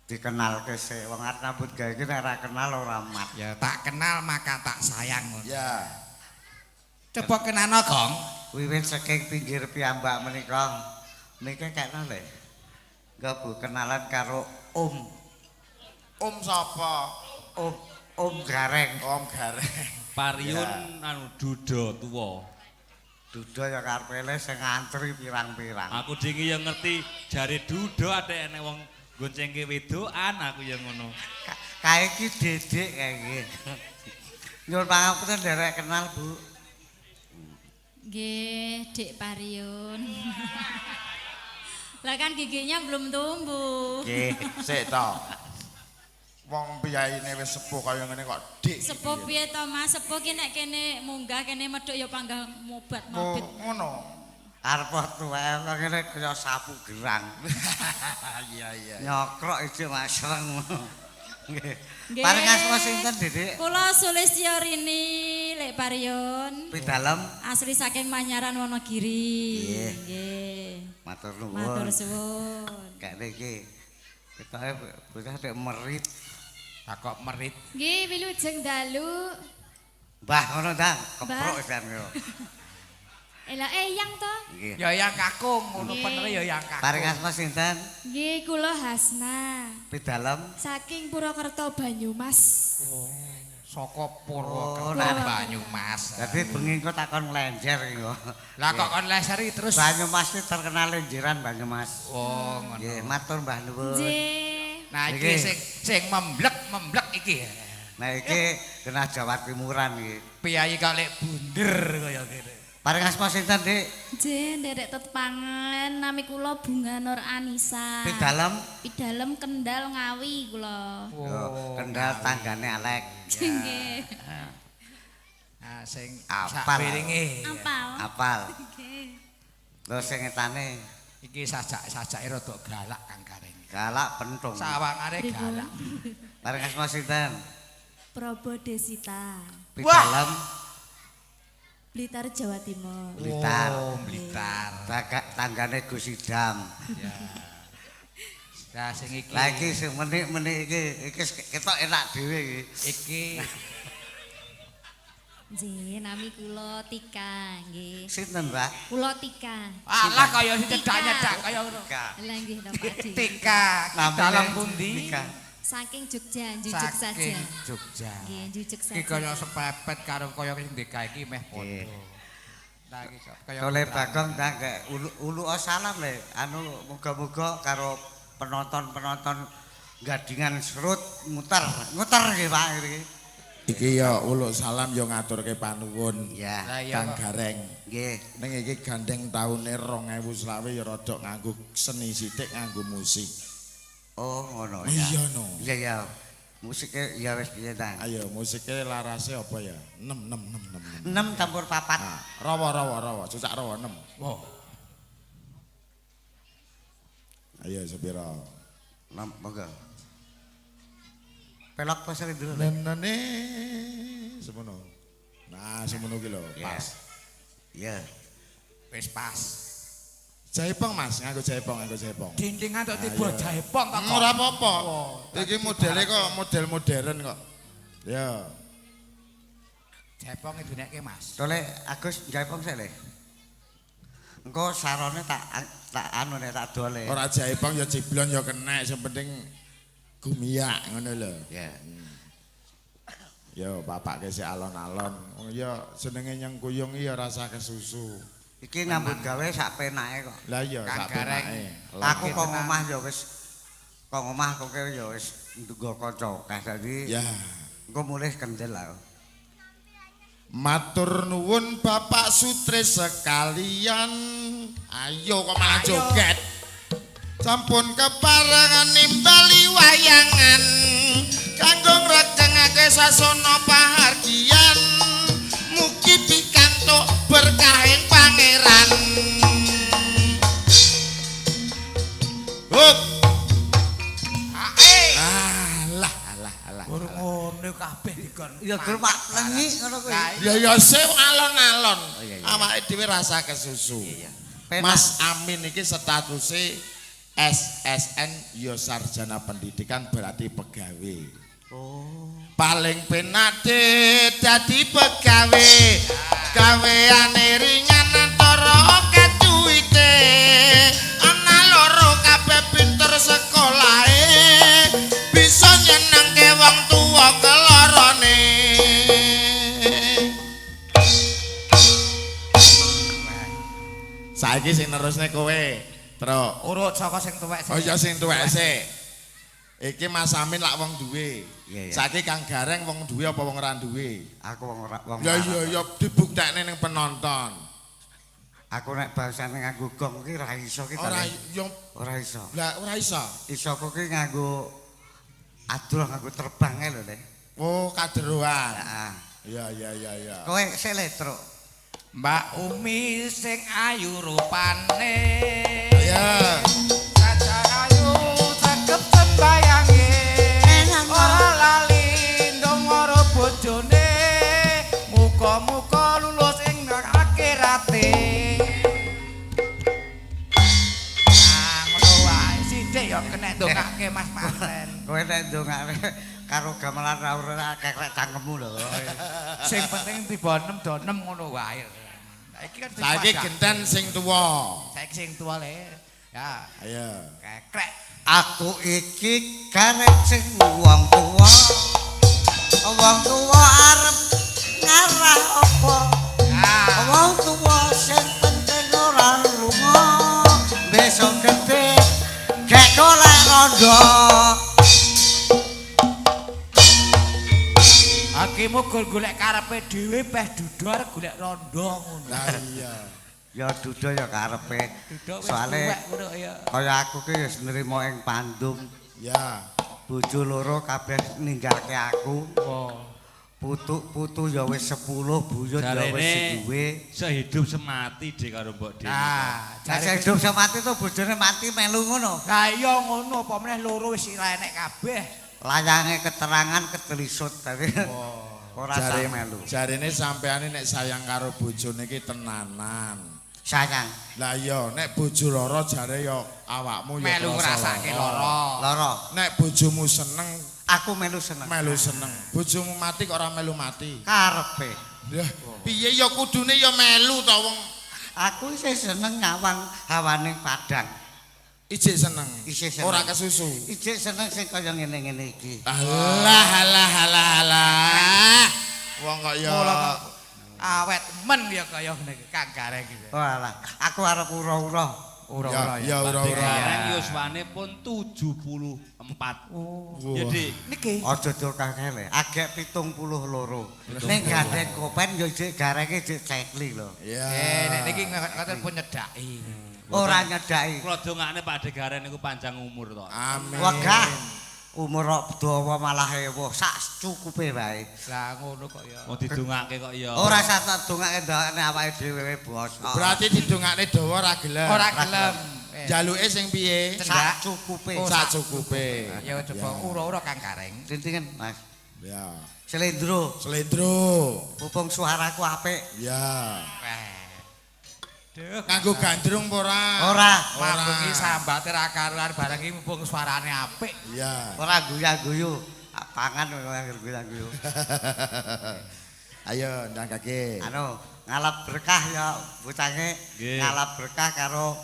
Speaker 5: Dikenalke sik wong arep nyambut gawe iki nek ora kenal ora mat.
Speaker 4: Ya tak kenal maka tak sayang ngono.
Speaker 6: Ya.
Speaker 4: Coba kenano, Gong.
Speaker 5: Wiwit saking pinggir piyambak menika niki kekno le. Engko Bu kenalan karo Om.
Speaker 6: Om sapa?
Speaker 5: Om Om Gareng.
Speaker 6: Om Gareng.
Speaker 2: Pariun anu duda tuwa.
Speaker 5: Duda ya karepe le sing ngantri pirang-pirang.
Speaker 2: Aku dingi yang ngerti jare duda ada enek wong goncengke wedokan aku yang ngono.
Speaker 5: Kae iki dedek kae iki. Nyuwun pangapunten nderek kenal, Bu.
Speaker 1: Nggih, Dik Pariun. Lah kan giginya belum tumbuh.
Speaker 5: Nggih.
Speaker 6: Sik to. Wong piyayine wis sepuh kaya ngene kok dik.
Speaker 1: Sepuh piye to Mas? Sepuh ki nek kene munggah kene medhuk ya panggah mobat
Speaker 6: Oh,
Speaker 1: mabit.
Speaker 6: ngono.
Speaker 5: Arep tuwek kok ngene kaya sapu gerang.
Speaker 6: Iya iya.
Speaker 5: Nyokrok iki Mas Sereng. Nggih.
Speaker 1: Nggih.
Speaker 5: Paring asma sinten, Dik?
Speaker 1: Kula Sulistyorini Lek Pariun.
Speaker 5: Pidalem
Speaker 1: Asli saking Manyaran Wonogiri.
Speaker 5: Nggih.
Speaker 1: Nggih.
Speaker 5: matur nuwun.
Speaker 1: Matur suwun.
Speaker 5: Kayak niki. Ketoke bocah nek merit.
Speaker 4: Lah kok merit.
Speaker 7: Nggih, wilujeng dalu.
Speaker 5: Mbah ngono ta, keprok
Speaker 7: Mbah.
Speaker 5: wisan yo.
Speaker 7: Ela eyang to.
Speaker 5: Nggih.
Speaker 4: Ya yang kakung ngono
Speaker 7: Nggih.
Speaker 4: penere ya yang kakung.
Speaker 5: Paring asma sinten?
Speaker 7: Nggih, kula Hasna.
Speaker 5: Pidalem
Speaker 7: Saking Purwokerto Banyumas.
Speaker 4: Saka Purwokerto
Speaker 5: Oh, nah.
Speaker 4: Banyumas.
Speaker 5: Dadi bengi engko takon nglenjer iki kok.
Speaker 4: Lah kok kon leser iki terus.
Speaker 5: Banyumas iki terkenal lenjeran Banyumas.
Speaker 4: Oh, ngono.
Speaker 5: Nggih, matur Mbah nuwun.
Speaker 7: Nggih.
Speaker 4: Nah iki
Speaker 5: Niki.
Speaker 4: sing sing memblek-memblek iki.
Speaker 5: Nah iki kena Jawa Timuran iki.
Speaker 4: Piyayi kok lek bunder kaya ngene.
Speaker 5: Paring asma sinten, Dik?
Speaker 7: Nggih, nderek tetepangan nami kula Bunga Nur Anisa.
Speaker 5: Pidalem
Speaker 7: Pidalem Kendal Ngawi kula.
Speaker 5: Oh, Kendal tanggane Alek.
Speaker 7: Nggih.
Speaker 4: Nah sing
Speaker 5: Apal.
Speaker 4: sakpiringe.
Speaker 7: Apal.
Speaker 5: Apal.
Speaker 7: Nggih.
Speaker 5: Lho sing ngetane
Speaker 4: Iki sajak-sajake rada galak Kang Gareng.
Speaker 5: galak pentung.
Speaker 4: Sawangane galak.
Speaker 5: Paring asma sinten?
Speaker 7: Probo Desita.
Speaker 5: Pidalem
Speaker 7: Blitar, Jawa Timur.
Speaker 5: Blitar.
Speaker 4: Oh, Blitar.
Speaker 5: Tanggane Gus Idam.
Speaker 4: Ya. Nah, sing iki.
Speaker 5: Lah iki sing menik-menik iki iki ketok enak dhewe iki.
Speaker 4: Iki
Speaker 7: Nggih, nami kula Tika nggih.
Speaker 5: Sinten, Mbak?
Speaker 7: Kula Tika.
Speaker 4: Alah kaya sing cedak-nyedak kaya ngono.
Speaker 5: Tika.
Speaker 7: Lah nggih to Pak Di.
Speaker 4: Tika, dalam pundi?
Speaker 5: Tika.
Speaker 7: Saking Jogja, njujuk saja.
Speaker 4: Saking Jogja.
Speaker 7: Nggih, njujuk saja.
Speaker 4: Iki kaya sepepet karo kaya sing DK iki meh padha. Nah iki kaya
Speaker 5: Tole Bagong tak ulu salam le. Anu muga-muga karo penonton-penonton Gadingan Serut muter, muter nggih Pak iki.
Speaker 6: Iki ya uluk salam ya ngaturke panuwun.
Speaker 5: Ya.
Speaker 6: Kang Gareng.
Speaker 5: Nggih.
Speaker 6: Ning iki gandeng taune 2025 ya rada nganggo seni sithik nganggo musik.
Speaker 5: Oh, ngono ya.
Speaker 6: Iya no.
Speaker 5: Iya ya. Musike ya wis piye ta?
Speaker 6: Ayo musike larase apa ya? 6 6 6 6.
Speaker 5: 6 campur 4.
Speaker 6: Nah, rawa rawa rawa, cucak rawa 6.
Speaker 4: Wah.
Speaker 6: Ayo sepira?
Speaker 5: 6 monggo. Pelok pas dulu.
Speaker 6: Nenene semono. Nah, semono ki lho, pas.
Speaker 5: Iya.
Speaker 4: Wis pas.
Speaker 6: Jaipong Mas, nganggo jaipong, nganggo jaipong.
Speaker 4: Dindingan tok tiba jaipong kok.
Speaker 6: Ora apa-apa. Iki modele kok model modern kok. Ya.
Speaker 4: Jaipong dinekke Mas.
Speaker 5: Tole Agus jaipong sik le. Engko sarone tak tak anu nek tak dole.
Speaker 6: Ora jaipong ya ciblon ya kenek, sing penting gumiyak ngono lho.
Speaker 5: Ya.
Speaker 6: Ya bapake sik alon-alon. Wong ya senenge nyengkuyung ya rasa kesusu.
Speaker 5: Iki nyambut gawe sak penake kok.
Speaker 6: Lah iya sak penake.
Speaker 5: Aku kok ngomah ya wis kok ngomah kok ya wis nggo kanca akeh dadi.
Speaker 6: Ya.
Speaker 5: Engko mulih kendel aku.
Speaker 6: Matur nuwun Bapak Sutris sekalian. Ayo kok malah joget. Sampun keparengan nimbali wayangan. Kanggo ngrekengake sasana pahargyan. Mugi pikantuk berkahing pangeran. Hup. Alah alah alah.
Speaker 4: Ngono kabeh dikon.
Speaker 5: Ya gur pak lengi ngono kuwi.
Speaker 6: Ya ya sing alon-alon. Awake dhewe rasa kesusu. Mas Amin iki statuse SSN ya sarjana pendidikan berarti pegawai.
Speaker 5: Oh.
Speaker 6: Paling penak dadi pegawai. Gaweane ringan antara akeh duwite. Ana loro kabeh pinter sekolahe. Bisa nyenengke wong tuwa kelorone. Saiki sing nerusne kowe, Truk.
Speaker 4: Urut saka sing tuwek sik.
Speaker 6: Oh iya sing tuwek sik. Iki Mas Amin lak wong duwe. Saiki Kang Gareng wong duwe apa wong ora duwe?
Speaker 5: Aku wong ora wong.
Speaker 6: Ya iya ya dibuktekne ning penonton.
Speaker 5: Aku nek bangsane nganggo gong ki ora iso ki.
Speaker 6: Ora yo
Speaker 5: ora iso.
Speaker 6: Lah ora iso.
Speaker 5: Iso kok ki nganggo aduh nganggo terbange lho, Le.
Speaker 6: Oh, kaderoan.
Speaker 5: Heeh.
Speaker 6: Iya iya iya iya.
Speaker 5: Kowe sik le, Truk.
Speaker 4: Mbak Umi sing ayu rupane.
Speaker 6: Ya.
Speaker 4: Sajan ayu sregep sembayange. Ora lali ndonga bojone. Muga-muga lulus ing akhirate. Nah, ngono wae sithik ya kenek ndongake Mas Manten.
Speaker 5: Kowe nek ndongake karo gamelan ra ora kekrek cangkemmu lho.
Speaker 4: Sing penting tiba 6 do 6 ngono wae. Saiki kan
Speaker 6: saiki genten sing tuwa.
Speaker 4: Saiki sing tuwa le. Ya.
Speaker 6: Ayo.
Speaker 4: Kekrek.
Speaker 5: Aku iki garek sing wong tuwa. Wong tuwa arep ngarah apa? Wong tuwa sing penting ora lunga. Besok gedhe gek golek rondo.
Speaker 4: Hakimu golek karepe dhewe peh dudu arep golek rondo ngono.
Speaker 6: Lah iya.
Speaker 5: Ya dudu ya karepe. Soale kaya aku ki wis nrimo ing pandum.
Speaker 6: Ya.
Speaker 5: Bojo loro kabeh ninggalke aku.
Speaker 4: Oh.
Speaker 5: Putu-putu ya wis 10, buyut ya wis duwe.
Speaker 2: Sehidup semati de karo mbok dhewe.
Speaker 4: Nah,
Speaker 5: jare sehidup semati to bojone mati melu ngono.
Speaker 4: Lah iya ngono apa meneh loro wis ora enek kabeh.
Speaker 5: Layange keterangan ketelisut tapi.
Speaker 4: Oh.
Speaker 5: Ora sah melu.
Speaker 6: Jarene sampeane nek sayang karo bojone iki tenanan.
Speaker 5: Sayang.
Speaker 6: Lah iya, nek bojo lara jare ya awakmu ya
Speaker 4: Melu ngrasake lara.
Speaker 5: Lara.
Speaker 6: Nek bojomu seneng,
Speaker 5: aku melu seneng.
Speaker 6: Melu seneng. Bojomu mati kok ora melu mati.
Speaker 5: Karepe.
Speaker 6: Lah, piye ya kudune ya melu to wong.
Speaker 5: Aku isih seneng ngawang hawane padang.
Speaker 6: Ijik seneng.
Speaker 5: Isih seneng.
Speaker 6: Ora kesusu.
Speaker 5: Ijik seneng sing kaya ngene-ngene iki.
Speaker 6: Alah alah alah alah. Wong kok ya
Speaker 4: awet men ya kaya ngene iki Kang Gareng iki.
Speaker 5: Walah, aku arep ura-ura.
Speaker 4: Ura-ura
Speaker 6: ya. Ya ura-ura.
Speaker 2: Gareng yuswane pun 74.
Speaker 4: Oh.
Speaker 2: Jadi
Speaker 4: niki
Speaker 5: aja dokakele. Agek 72. Ning gandeng kopen ya ijik garenge ijik cekli lho.
Speaker 6: Iya.
Speaker 4: Nek niki ngoten pun nyedaki.
Speaker 5: Ora nyedaki.
Speaker 2: Kula dongakne Pak De Gareng niku panjang umur to.
Speaker 6: Amin.
Speaker 5: Wegah. Umur kok dawa malah ewuh sak cukupe wae.
Speaker 4: Lah ngono kok ya.
Speaker 2: Mau didongake kok ya.
Speaker 5: Ora usah tak dongake ndokne awake dhewe bos.
Speaker 6: Berarti didongakne dawa ora gelem.
Speaker 4: Ora gelem.
Speaker 6: Jaluke sing piye?
Speaker 5: Sak cukupe.
Speaker 6: Sak cukupe.
Speaker 4: Ya coba ura-ura Kang Gareng.
Speaker 5: Tintingan, Mas.
Speaker 6: Ya.
Speaker 5: Slendro.
Speaker 6: Slendro.
Speaker 5: Pupung suaraku apik.
Speaker 6: Ya.
Speaker 4: Duh,
Speaker 6: nganggo gandrung apa ora?
Speaker 5: Ora.
Speaker 4: Mabungi sambate ra karuan bareng iki mumpung suarane apik.
Speaker 6: Iya.
Speaker 5: Ora guya-guyu. Pangan ora guya-guyu.
Speaker 6: Ayo ndang kake.
Speaker 5: Anu, ngalap berkah ya bocange, ngalap berkah karo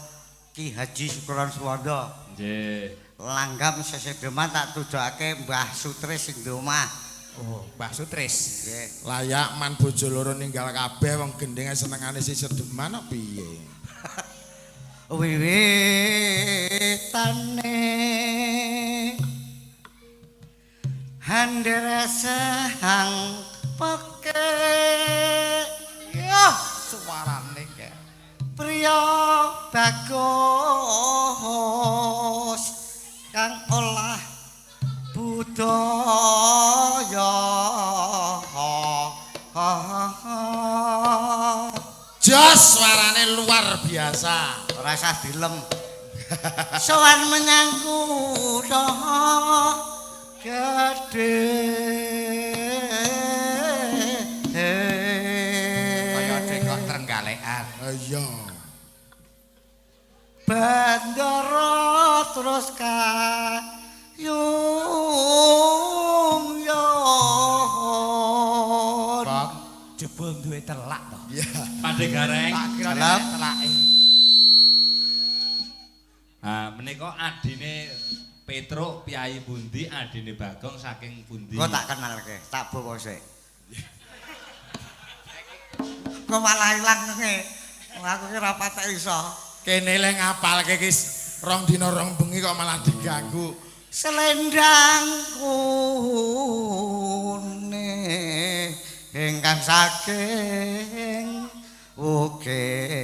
Speaker 5: Ki Haji Sukron Suwondo.
Speaker 2: Nggih.
Speaker 5: Langgam sesedeman tak tujokake Mbah Sutris sing di omah.
Speaker 4: Oh, Mbah Sutris.
Speaker 5: Nggih.
Speaker 6: Layak man bojo loro ninggal kabeh wong gendenge senengane si sedeman kok piye?
Speaker 5: Wiwitane handresehang peke.
Speaker 4: Yoh, suarane kek.
Speaker 5: Priya bagus kang olah budaya.
Speaker 6: Jos suarane luar biasa.
Speaker 5: Ora usah dilem. Sowan menyang kutha gedhe.
Speaker 4: Kaya dengkok Trenggalekan.
Speaker 6: Iya.
Speaker 5: Bandara terus kayung yon.
Speaker 4: Bang, jebul duwe telak to.
Speaker 6: Iya.
Speaker 2: Pak De Gareng.
Speaker 4: Tak kira nek telake.
Speaker 2: Ha, menika adine Petruk piyayi pundi, adine Bagong saking pundi?
Speaker 5: Kok tak kenalke, tak bawa sik. Kok malah ilang ngene. Wong aku ki ora patek iso.
Speaker 6: Kene le ngapalke ki rong dina rong bengi kok malah diganggu.
Speaker 5: Selendang kuning ingkang saking ukir.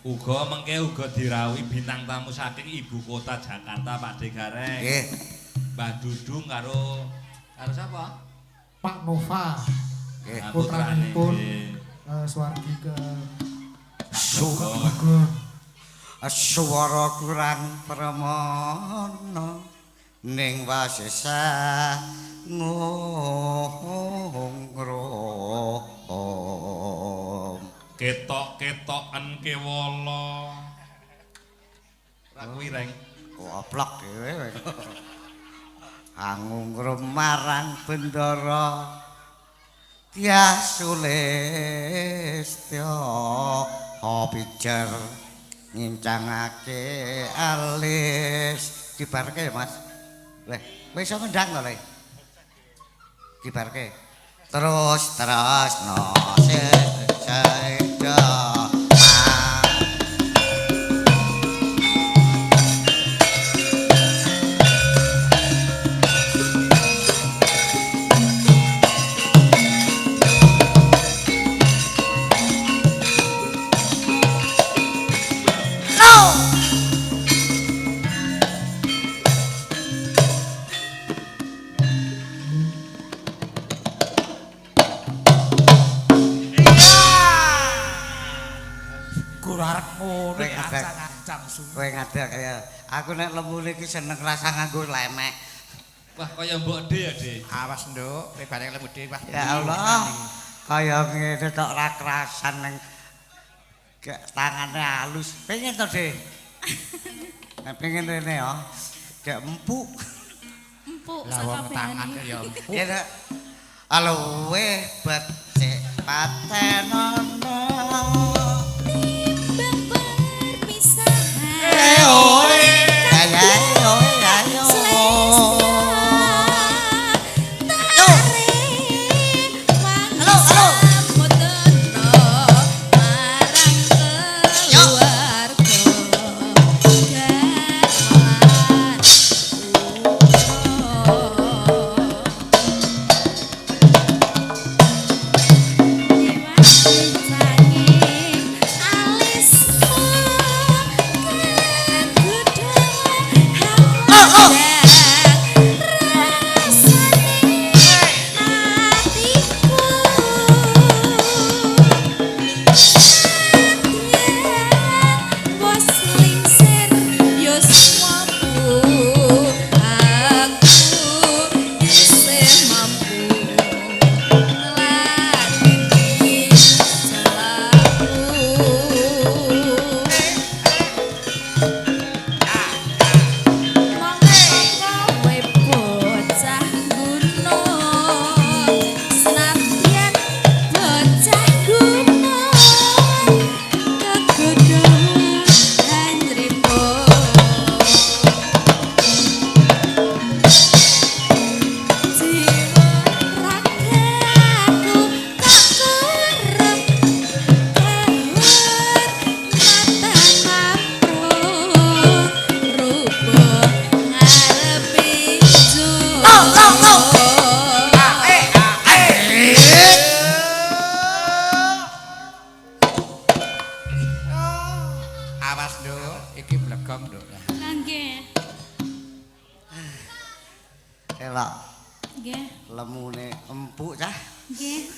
Speaker 2: Uga mengke uga dirawuhi bintang tamu saking ibu kota Jakarta Pak De Gareng.
Speaker 5: Nggih.
Speaker 2: Mbah Dudung karo karo sapa?
Speaker 3: Pak Nova.
Speaker 5: Nggih.
Speaker 3: Putranipun swargi ke
Speaker 5: Bagong. Swara kurang permana ning wasesa ngungrum.
Speaker 2: Ketok-ketoken kewala. Ra kuwi reng.
Speaker 5: Goblok dhewe. Angungrum marang bendara Dyah Sulistya pijer ngincangake alis. Kibarke Mas. Leh, kowe iso ngendang to, Le? Kibarke. Terus tresno sedo. Kowe ngadeg kaya aku nek lemune iki seneng rasa nganggo lemek.
Speaker 2: Wah, kaya mbok De ya, De.
Speaker 4: Awas, Nduk, kowe bareng lemu De, wah.
Speaker 5: Ya Allah. Kaya ngene tok ra kerasan nang gak tangane halus. Pengen to, De? Nek pengen rene ya. Gak empuk.
Speaker 7: Empuk
Speaker 4: Lah wong tangan
Speaker 7: sakabehane.
Speaker 4: ya empuk.
Speaker 5: Ya nek luwih becik patenono.
Speaker 7: Timbang perpisahan.
Speaker 5: Eh oe. Ayo ayo.
Speaker 7: Halo, halo. Marang keluarga.
Speaker 4: Awas, Nduk, iki blegong, Nduk.
Speaker 7: Nggih.
Speaker 5: Elok
Speaker 7: Nggih.
Speaker 5: lemune empuk cah.
Speaker 7: Nggih.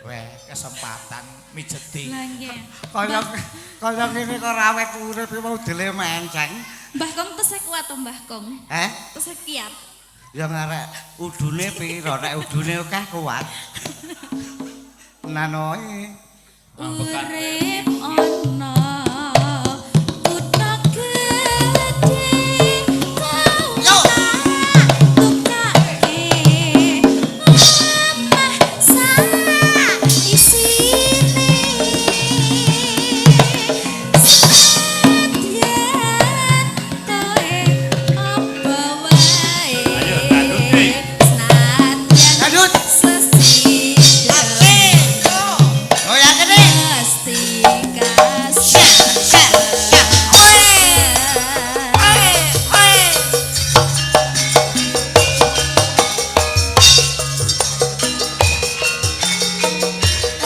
Speaker 4: Weh, kesempatan mijeti.
Speaker 7: Lah nggih.
Speaker 5: Kaya kaya ngene kok rawet urip iki mau dele menceng.
Speaker 7: Mbah Kong tesih kuat to Mbah Kong?
Speaker 5: Eh?
Speaker 7: Tesih kiat.
Speaker 5: Ya ngarek udune pira nek udune akeh kuat. Nanoe.
Speaker 7: Urip ana kutha gedhe
Speaker 5: Yo.
Speaker 7: Tukake omah sak isine Senadyan toe apa wae.
Speaker 2: Ayo, dandut, Dik.
Speaker 7: Senadyan
Speaker 5: Dandut.
Speaker 7: sesidhem
Speaker 5: Oh ya kene.
Speaker 7: mesti kasih.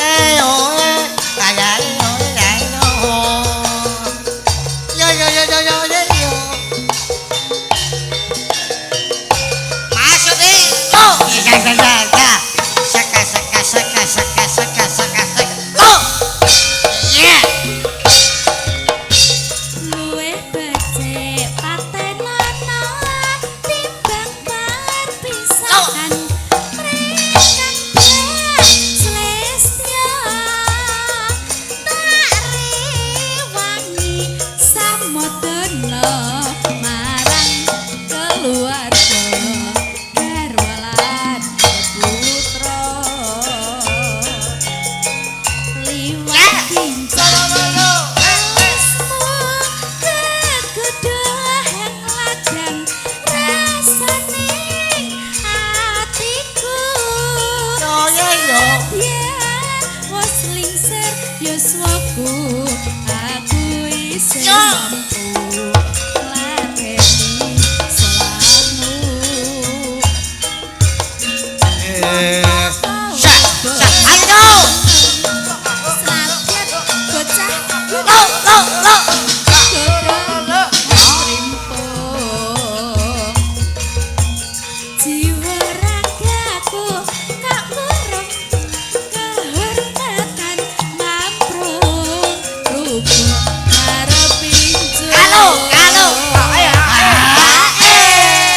Speaker 5: Eh oe, kaya oe ayo. Yo yo yo yo yo yo yo. Masuk nih. Oh, ya ya ya ya. Saka saka saka saka saka saka saka. Oh. Yeah.
Speaker 7: Luwih becik patenono timbang perpisahan. Mrekan slestya tak rewangi samodana marang keluarga garwa lan putra. Liwat kincang alismu kegodhong ladang rasane atiku.
Speaker 5: Yo yo yo.
Speaker 7: Senadyan wis lingsir yuswaku aku isih mampu ngladeni selahmu.
Speaker 5: Eh. Sya sya ayo.
Speaker 7: Senadyan bocah
Speaker 5: Lo lo lo.
Speaker 7: Jiwa ragaku kak kurung kehormatan mamprung rubuh arep injo.
Speaker 5: Halo, halo. Ayo. Eh.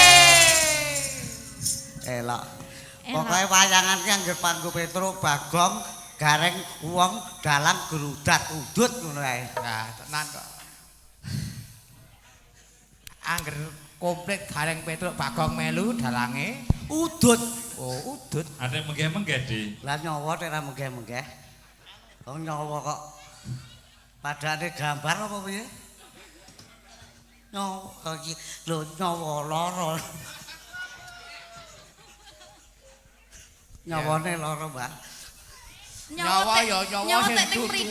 Speaker 5: Pokoke wayangan ki anggere panggo Petruk, Bagong, Gareng, wong dalang gerudat udut ngono ae.
Speaker 4: Nah, tenan kok. Angger komplit Gareng Petruk Bagong melu dalange
Speaker 5: udut.
Speaker 4: Oh, udut.
Speaker 2: Ate menggeh-menggeh, Di.
Speaker 5: Lah nyawa nek ora menggeh-menggeh. Wong nyawa kok padane gambar apa piye? Nyawa iki lho nyawa lara. Nyawane lara, Mbak.
Speaker 4: Nyawa ya nyawa sing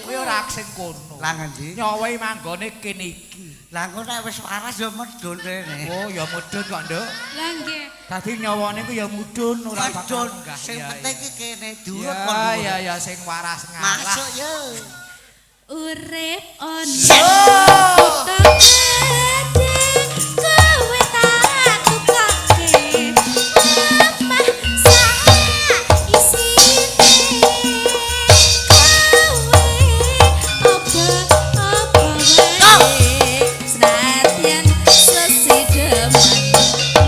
Speaker 4: kuwi ora sing kono.
Speaker 5: Lah ngendi?
Speaker 4: Nyawa iki manggone kene iki.
Speaker 5: Lah engko nek wis waras ya medhun rene.
Speaker 4: Oh, ya mudhun kok, Nduk.
Speaker 7: Lah nggih.
Speaker 4: Dadi nyawane ku ya mudhun ora bakal munggah.
Speaker 5: Sing penting iki kene durut kon.
Speaker 4: Ya ya ya sing waras ngalah.
Speaker 5: Masuk ya.
Speaker 7: Urip ono kutha gedhe kowe tak tukoke omah sak isine kowe apa-apa wae senadyan sesideman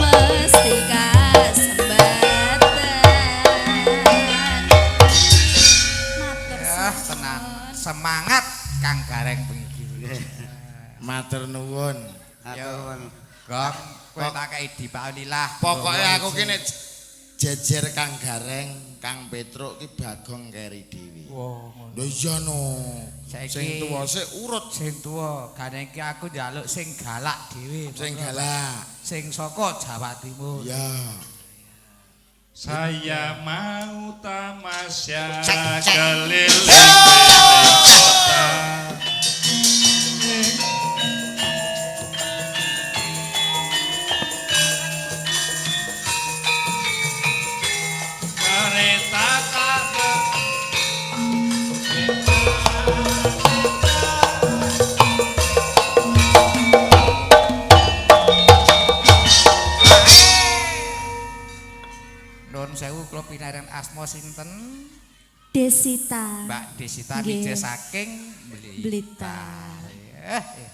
Speaker 7: mesti kasembatan. Matur
Speaker 4: Ya, tenan. Semangat Kang Gareng bengi iki.
Speaker 6: Matur nuwun.
Speaker 5: Matur.
Speaker 4: Gong, kowe tak kei dipaunilah.
Speaker 6: Pokoke aku ki nek jejer Kang Gareng, Kang Petruk ki Bagong keri dhewe.
Speaker 4: Wah, ngono.
Speaker 6: Lho iya no.
Speaker 4: Saiki-
Speaker 6: Sing tuwa sik urut,
Speaker 4: Sing tuwa, gandeng ki aku njaluk sing galak dhewe.
Speaker 6: sing galak.
Speaker 4: Sing saka Jawa Timur.
Speaker 6: Ya.
Speaker 2: Saya mau tamasya
Speaker 5: Cek, cek.
Speaker 2: keliling kota. Kereta tak
Speaker 4: Nun sewu kula pinareng asma sinten?
Speaker 7: Desita.
Speaker 4: Mbak Desita
Speaker 7: Nggih.
Speaker 4: Wija saking Blitar.
Speaker 7: Blitar.
Speaker 4: Eh, eh.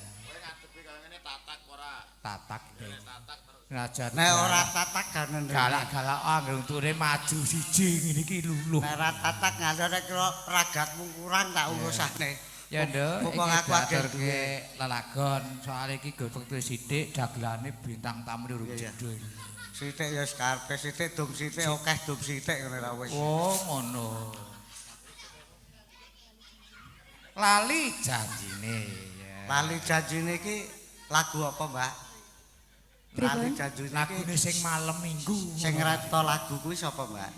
Speaker 4: Tatak. Najan
Speaker 5: Nek ora tatak ganen.
Speaker 4: galak-galak anggere untune maju siji ngene iki luluh.
Speaker 5: Nek ora tatak ngalor nek kira ragatmu kurang tak urusane.
Speaker 4: Ya nduk,
Speaker 5: Mumpung
Speaker 4: iki
Speaker 5: aku akeh
Speaker 4: diaturke
Speaker 5: duwe.
Speaker 4: lelagon, soalé iki go wektu sithik dagelane bintang tamu urung
Speaker 5: Iya, iya.
Speaker 4: jedul.
Speaker 5: Sithik ya sekarepe sithik dum sithik akeh dum sithik ngono ra wis.
Speaker 4: Oh, ngono. Lali janjine ya.
Speaker 5: Lali janjine iki lagu apa, Mbak? Lali
Speaker 7: Pripun?
Speaker 5: janjine iki
Speaker 4: Lagune sing malam Minggu.
Speaker 5: sing ngripta lagu kuwi sapa, Mbak?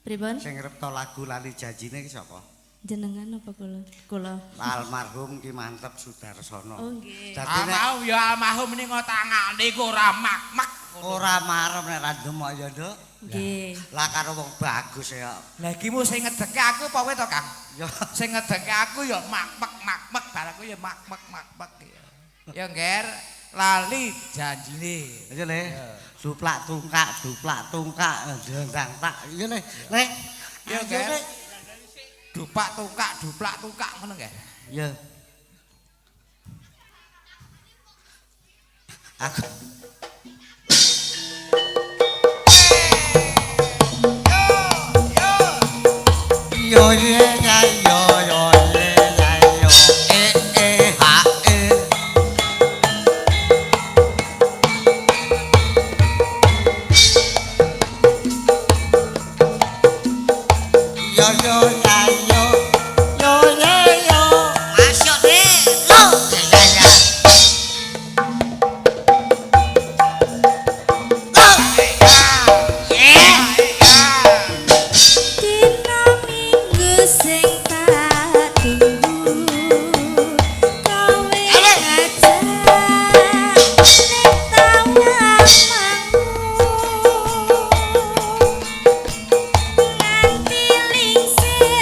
Speaker 7: Pripun?
Speaker 5: Sing ngripta lagu Lali janjine iki sapa?
Speaker 7: Jenengan apa kula? Kula.
Speaker 5: Almarhum Ki Manteb Sudarsono.
Speaker 7: Oh nggih.
Speaker 5: Dadi
Speaker 4: Ah
Speaker 5: nek
Speaker 4: mau ya almarhum ning tangane iku ora mak-mak.
Speaker 5: ora marem nek ra ndemok ya, Nduk.
Speaker 7: Nggih.
Speaker 5: Lah karo wong bagus ya.
Speaker 4: Lah iki mu sing ngedeke aku apa kowe to, Kang?
Speaker 5: Ya
Speaker 4: Sing ngedeke aku ya mak-mek mak-mek barangku ya mak-mek mak-mek ya. Ya Ngger, lali janjine.
Speaker 5: Ayo le. Duplak tungkak, duplak tungkak, ndang tak. Iya le. Le.
Speaker 4: Ya,
Speaker 5: Ayo,
Speaker 4: Ger.
Speaker 5: Le.
Speaker 4: Dupak tungkak, duplak tungkak ngono nggih.
Speaker 5: Ya. Aku yo ye ya yo yo ye ya yo e e ha e. Yo yo ya yo yo ye yo masuk deh lo ya ya ya. Lo.
Speaker 7: Dina Minggu sing tak tunggu kowe ngajak ning tawangmu nganti lingsir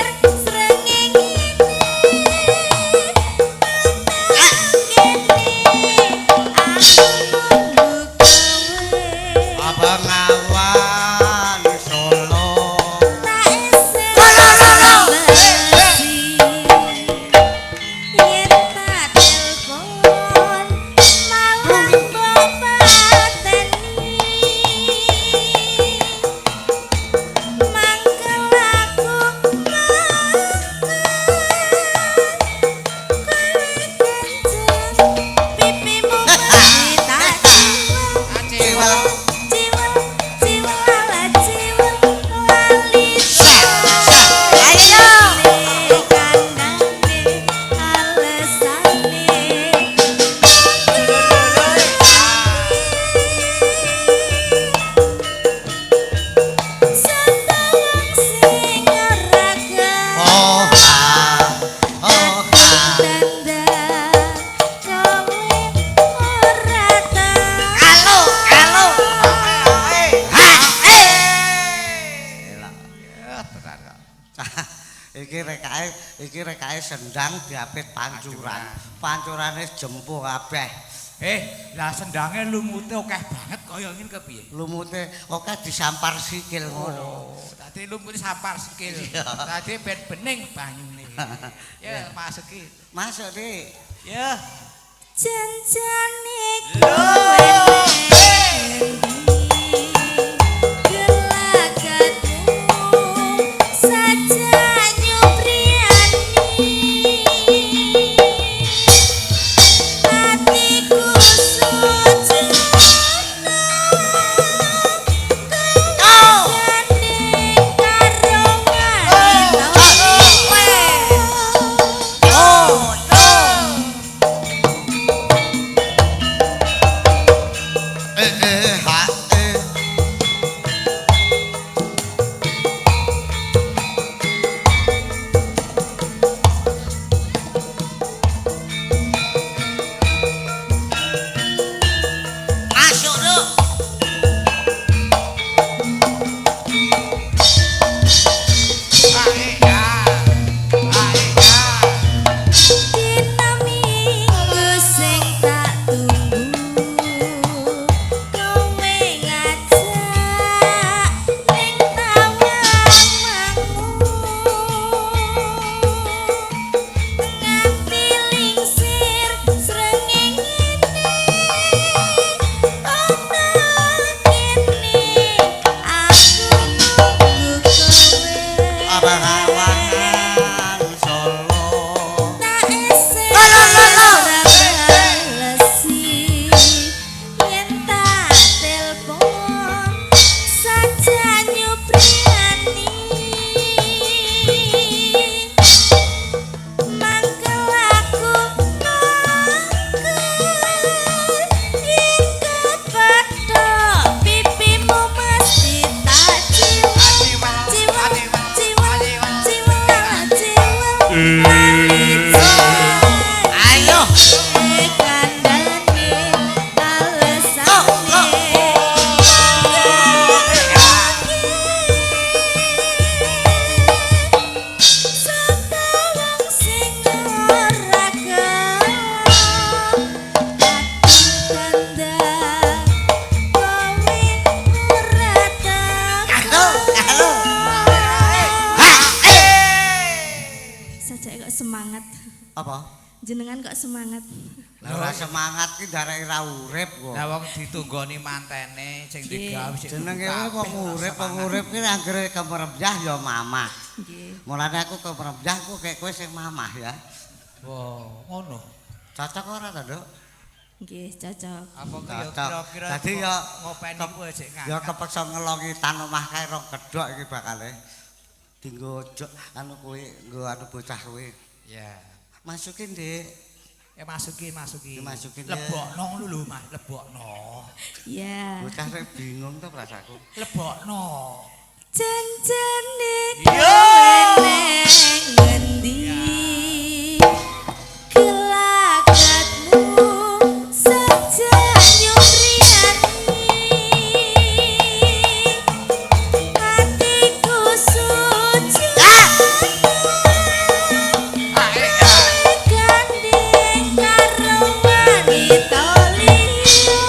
Speaker 5: Iki rekake sendang diapit pancuran. Pancurane jempo kabeh.
Speaker 4: Lah sendange lumute akeh banget kaya ngene kepiye?
Speaker 5: Lumute akeh disampar sikil ngono.
Speaker 4: Oh, dadi lumute sampar sikil. Dadi ben bening banyune. Ya, masuki.
Speaker 5: Masuk, Dik.
Speaker 4: Ya.
Speaker 7: Janjane kowe gelakatmu saja nyupriyani atiku sujana gandeng karo wanita.
Speaker 5: Eh ha eh. Masuk, Duk.
Speaker 7: Dina minggu sing tak tunggu kowe ngajak ning tawangmu nganti lingsir srengenge ana kene aku nunggu kowe.
Speaker 5: Abang-awangan Solo.
Speaker 7: Tak esek ora balesi yen tak telpon saja nyupriyani mangkel aku mangkel yen kepethuk pipimu mesti tak ciwel ciwel ciwel ciwel ciwel wanita.
Speaker 5: Ayo.
Speaker 7: Kandhane alesane sapa wong sing ora gelem tanda kowe ora
Speaker 5: Halo, halo.
Speaker 7: Sajake kok semangat.
Speaker 5: Apa?
Speaker 7: Jenengan kok semangat.
Speaker 5: Lah ora semangat ki ndarek ra urip kok.
Speaker 4: Lah wong ditunggoni mantene sing digawe sing
Speaker 5: Jenenge wong urip ki anggere kemerembyah ya mamah.
Speaker 7: Nggih.
Speaker 5: Mulane aku kemerembyah ku kayak kowe sing mamah ya.
Speaker 4: Wah, ngono.
Speaker 5: Cocok ora ta, Nduk?
Speaker 7: Nggih, cocok.
Speaker 4: Apa ki ya
Speaker 5: Cocok.
Speaker 4: kira-kira
Speaker 5: Dadi ya
Speaker 4: ngopeni kowe sik
Speaker 5: Ya kepeksa ngelongi tan omah kae rong gedhok iki bakale. Dinggo anu kuwi, nggo anu bocah kuwi.
Speaker 4: Ya.
Speaker 5: Masukin, Dik.
Speaker 4: Ya masuki, masuki.
Speaker 5: Dimasukin, ya.
Speaker 4: Lebokno ngono lho, Mas, lebokno.
Speaker 7: Ya.
Speaker 5: Bocah rek bingung to rasaku.
Speaker 4: Lebokno.
Speaker 7: Janjane kowe neng ngendi gelakatmu saja nyupriyani atiku sujana gandeng karo wanita liya.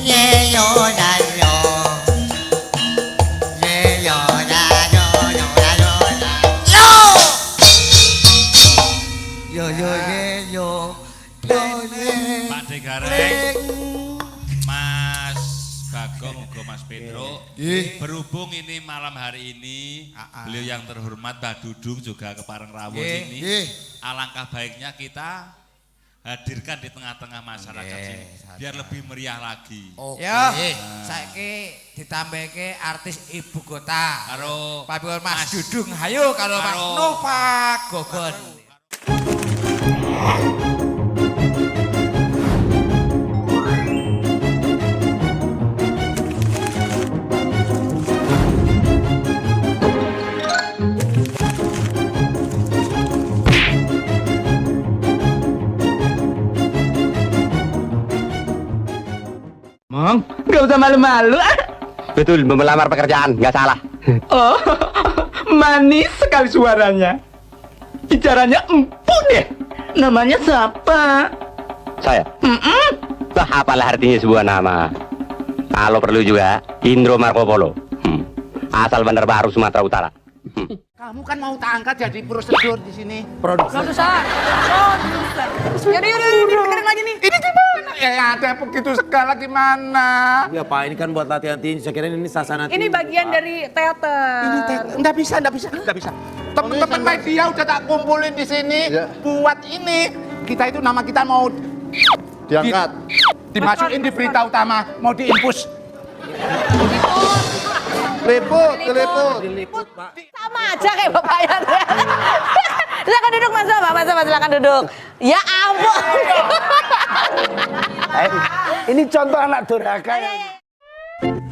Speaker 5: Ye yo ya yo. Ye yo ya yo yo ya yo ya. Yo. Yo yo ye yo. Yo ye.
Speaker 2: Pak Degareng, Mas Bagong uga Mas Petro. Berhubung ini malam hari ini beliau yang terhormat Mbah Dudung juga kepareng rawuh sini. Alangkah baiknya kita hadirkan di tengah-tengah masyarakat sini biar lebih meriah lagi.
Speaker 6: Oke.
Speaker 4: Ya, saiki ditambahke artis ibu kota.
Speaker 2: Karo
Speaker 4: Pak Mas Dudung, hayo karo Mas Nova Gogon.
Speaker 8: Mong, nggak usah malu-malu. Betul, melamar pekerjaan, nggak salah. Oh, Manis sekali suaranya. Bicaranya empuk deh. Namanya siapa? Saya. Bah, apalah artinya sebuah nama. Kalau perlu juga, Indro Marco Polo. Asal Bandar Baru, Sumatera Utara.
Speaker 9: Kamu kan mau tak angkat jadi prosedur di sini.
Speaker 10: Produser. Produser. Yaudah, yaudah, yaudah, lagi nih.
Speaker 9: Ini gimana? Ya ada begitu segala gimana?
Speaker 11: Ya Pak, ini kan buat latihan tinju. Saya kira ini sasana tinju.
Speaker 10: Ini bagian dari teater.
Speaker 9: Ini teater. Nggak bisa, nggak bisa, nggak bisa. Teman-teman media udah tak kumpulin di sini ya. Buat ini. Kita itu nama kita mau
Speaker 12: diangkat.
Speaker 9: Dimasukin di berita utama, mau diinpus.
Speaker 12: Liput, liput.
Speaker 11: Diliput, Pak.
Speaker 10: Sama aja kayak bapaknya. Silakan duduk Mas Bapak, Mas Bapak silakan duduk. Ya ampun.
Speaker 11: Ini contoh anak durhaka.
Speaker 2: Junior.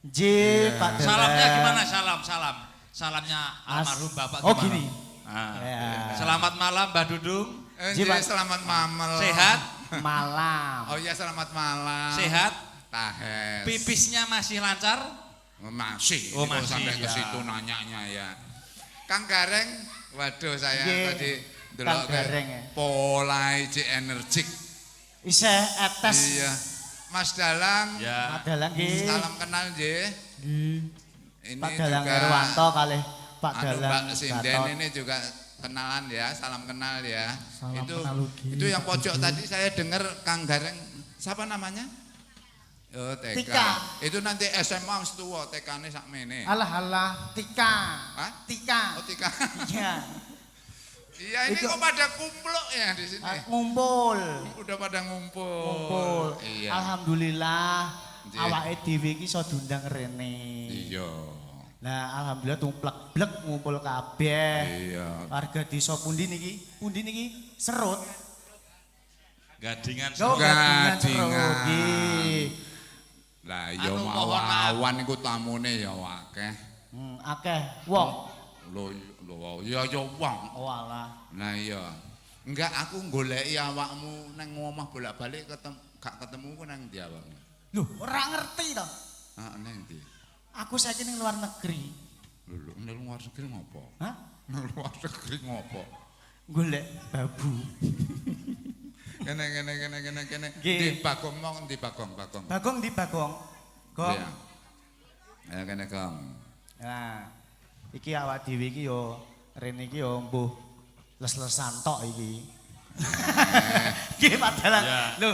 Speaker 5: J, Pak Dalang.
Speaker 2: Salamnya gimana? Salam, salam. Salamnya almarhum Bapak gimana?
Speaker 3: Oh gini.
Speaker 2: Nah.
Speaker 5: Ya.
Speaker 2: Selamat malam Mbah Dudung.
Speaker 4: Selamat malam.
Speaker 2: Sehat?
Speaker 5: Malam.
Speaker 4: Oh iya, selamat malam.
Speaker 2: Sehat?
Speaker 4: Tahes.
Speaker 2: Pipisnya masih lancar?
Speaker 4: Masih.
Speaker 2: Oh, masih.
Speaker 4: Sampai
Speaker 2: ya.
Speaker 4: ke situ nanyanya ya. Kang Gareng, waduh saya
Speaker 5: Ye,
Speaker 4: tadi
Speaker 5: Kang
Speaker 4: delok
Speaker 5: Gareng ya.
Speaker 4: Pola energik.
Speaker 5: Isih etes.
Speaker 4: Iya. Mas Dalang.
Speaker 2: Ya.
Speaker 5: Mas Dalang nggih.
Speaker 4: Salam kenal nggih. Ini
Speaker 5: Pak Dalang
Speaker 4: juga
Speaker 5: Erwanto kalih Pak Dalang
Speaker 4: Mbak Sinden
Speaker 5: Gatot.
Speaker 4: ini juga kenalan ya, salam kenal ya.
Speaker 3: Salam
Speaker 4: itu
Speaker 3: kenal ugi,
Speaker 4: itu yang
Speaker 3: Pak
Speaker 4: pojok
Speaker 3: Dudung.
Speaker 4: tadi saya dengar Kang Gareng, siapa namanya? Oh, TK.
Speaker 5: Tika.
Speaker 4: Itu nanti SMA wis tuwa, TK-ne sakmene.
Speaker 3: Alah alah, Tika.
Speaker 4: Hah?
Speaker 5: Tika.
Speaker 4: Oh, Tika.
Speaker 5: Iya.
Speaker 4: Iya, ini
Speaker 5: Itu-
Speaker 4: kok pada kumpluk ya di sini.
Speaker 5: Ngumpul.
Speaker 4: Udah pada ngumpul.
Speaker 5: Ngumpul.
Speaker 4: Iya.
Speaker 5: Alhamdulillah
Speaker 4: Nggih.
Speaker 5: awake dhewe iki iso diundang rene.
Speaker 4: Iya.
Speaker 5: Nah, alhamdulillah tumplek-blek ngumpul kabeh.
Speaker 4: Iya.
Speaker 5: Warga desa pundi niki? Pundi niki? Serut.
Speaker 2: Gadingan.
Speaker 5: Yo, Gadingan Serut.
Speaker 4: Gadingan.
Speaker 5: Nggih.
Speaker 4: Lah iya
Speaker 2: Anu, mohon maaf.
Speaker 4: awan iku tamune ya akeh.
Speaker 5: Akeh wong.
Speaker 4: Lho lho ya ya wong.
Speaker 5: Oh alah.
Speaker 4: Nah iya. Enggak aku goleki awakmu nang omah bolak-balik ketemu gak ketemu ku nang ndi awakmu?
Speaker 5: Loh, ora ngerti to.
Speaker 4: Heeh nang ndi?
Speaker 5: Aku saiki ning luar negeri.
Speaker 4: Lho lho nang luar negeri ngopo?
Speaker 5: Hah?
Speaker 4: Nang luar negeri ngopo?
Speaker 5: Golek babu.
Speaker 4: Kene kene kene kene kene.
Speaker 5: Nggih.
Speaker 4: Di Bagong mau ndi Bagong Bagong.
Speaker 5: Bagong di Bagong. Gong.
Speaker 4: Iya. Ayo kene Gong.
Speaker 5: Nah, iki awak dhewe iki yo rene iki yo mbuh les-lesan tok iki. Nggih Pak Dalang.
Speaker 2: Ya.
Speaker 5: Lho,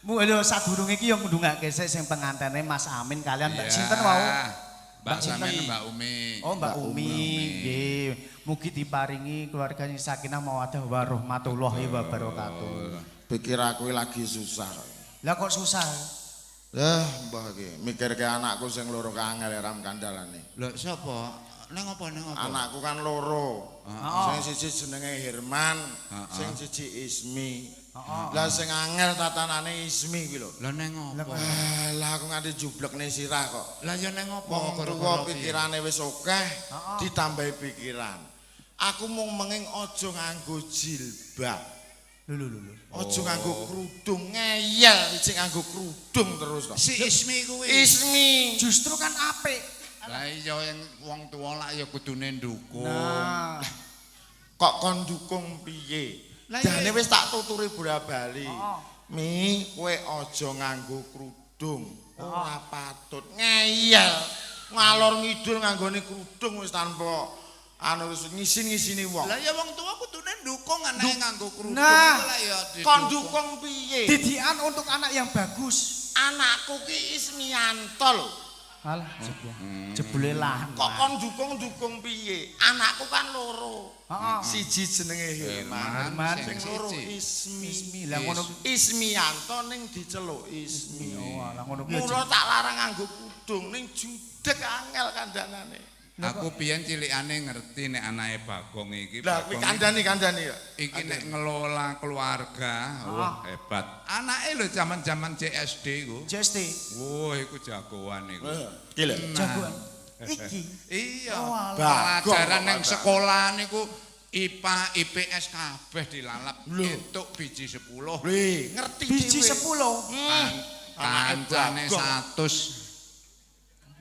Speaker 5: mu lho sadurunge iki yo ngundungake sik sing pengantene Mas Amin kalian Mbak
Speaker 4: Iya.
Speaker 5: sinten wau?
Speaker 4: Mbak
Speaker 5: sinten?
Speaker 4: Samin Mbak Umi.
Speaker 5: Oh, Mbak Umi. Nggih. Mugi diparingi keluarga sing sakinah mawaddah warahmatullahi wabarakatuh.
Speaker 6: Pikir aku lagi susah.
Speaker 5: Lah kok susah?
Speaker 6: Lah, mbah iki mikirke anakku sing loro kangel ram kandhalane.
Speaker 4: Lho sapa? Nang apa nang apa?
Speaker 6: Anakku kan loro.
Speaker 4: Heeh.
Speaker 6: Sing siji jenenge Herman,
Speaker 4: Heeh.
Speaker 6: sing siji Ismi. Lah sing angel tatanane Ismi kuwi lho.
Speaker 4: Lah nang apa?
Speaker 6: Lah aku nganti jublekne sirah kok.
Speaker 4: Lah ya nang apa?
Speaker 6: Wong
Speaker 4: Gara-gara
Speaker 6: tuwa
Speaker 4: piye?
Speaker 6: pikirane wis akeh, ditambahi pikiran. Aku mung menging aja nganggo jilbab.
Speaker 5: Lho lho lho.
Speaker 6: Aja nganggo kerudung, ngeyel ijik nganggo kerudung terus to.
Speaker 4: Si Ismi kuwi.
Speaker 6: Ismi.
Speaker 5: Justru kan apik.
Speaker 4: Lah iya yang wong tuwa lak ya kudune ndukung.
Speaker 5: Nah,
Speaker 6: Kok kon dukung piye?
Speaker 4: Lah iya.
Speaker 6: Jane wis tak tuturi bola-bali. Mi, kowe aja nganggo kerudung. Ora patut. Ngeyel. Ngalor ngidul nganggone kerudung wis tanpa anu wis ngisin-ngisini wong.
Speaker 4: Lah ya wong tuwa kudune ndukung anake nganggo kerudung
Speaker 5: Nah.
Speaker 4: iku lak ya
Speaker 6: Kon
Speaker 4: didukung.
Speaker 6: dukung piye?
Speaker 5: Didikan untuk anak yang bagus.
Speaker 6: Anakku ki Ismianto lho.
Speaker 5: Alah, jebule lan.
Speaker 6: Kok kon dukung-dukung piye? Anakku kan loro.
Speaker 5: Heeh.
Speaker 6: Siji jenenge Herman,
Speaker 5: Herman,
Speaker 6: sing loro
Speaker 4: siji.
Speaker 6: Ismi.
Speaker 5: Ismi lah ngono.
Speaker 6: Ismianto ning diceluk Ismi.
Speaker 5: Oh, lah ngono kuwi.
Speaker 6: Mula tak larang nganggo kudung ning judeg angel kandhanane.
Speaker 4: Aku biyen cilikane ngerti nek anake Bagong iki.
Speaker 6: Lah kuwi
Speaker 4: Bagong
Speaker 6: kandhani kandhani ya.
Speaker 4: iki nek ngelola keluarga, wah hebat. Anake lho zaman-zaman CSD iku.
Speaker 5: CSD.
Speaker 4: Wah, iku jagoan iku.
Speaker 6: Iki lho.
Speaker 5: Jagoan. Iki.
Speaker 4: Iya.
Speaker 5: Oh, alah.
Speaker 4: Pelajaran
Speaker 6: Bagong
Speaker 4: nang
Speaker 6: kok,
Speaker 4: sekolah niku
Speaker 13: IPA, IPS kabeh dilalap. Entuk biji 10.
Speaker 6: Lho, ngerti
Speaker 4: Biji
Speaker 6: dhewe.
Speaker 4: 10.
Speaker 13: Kancane 100.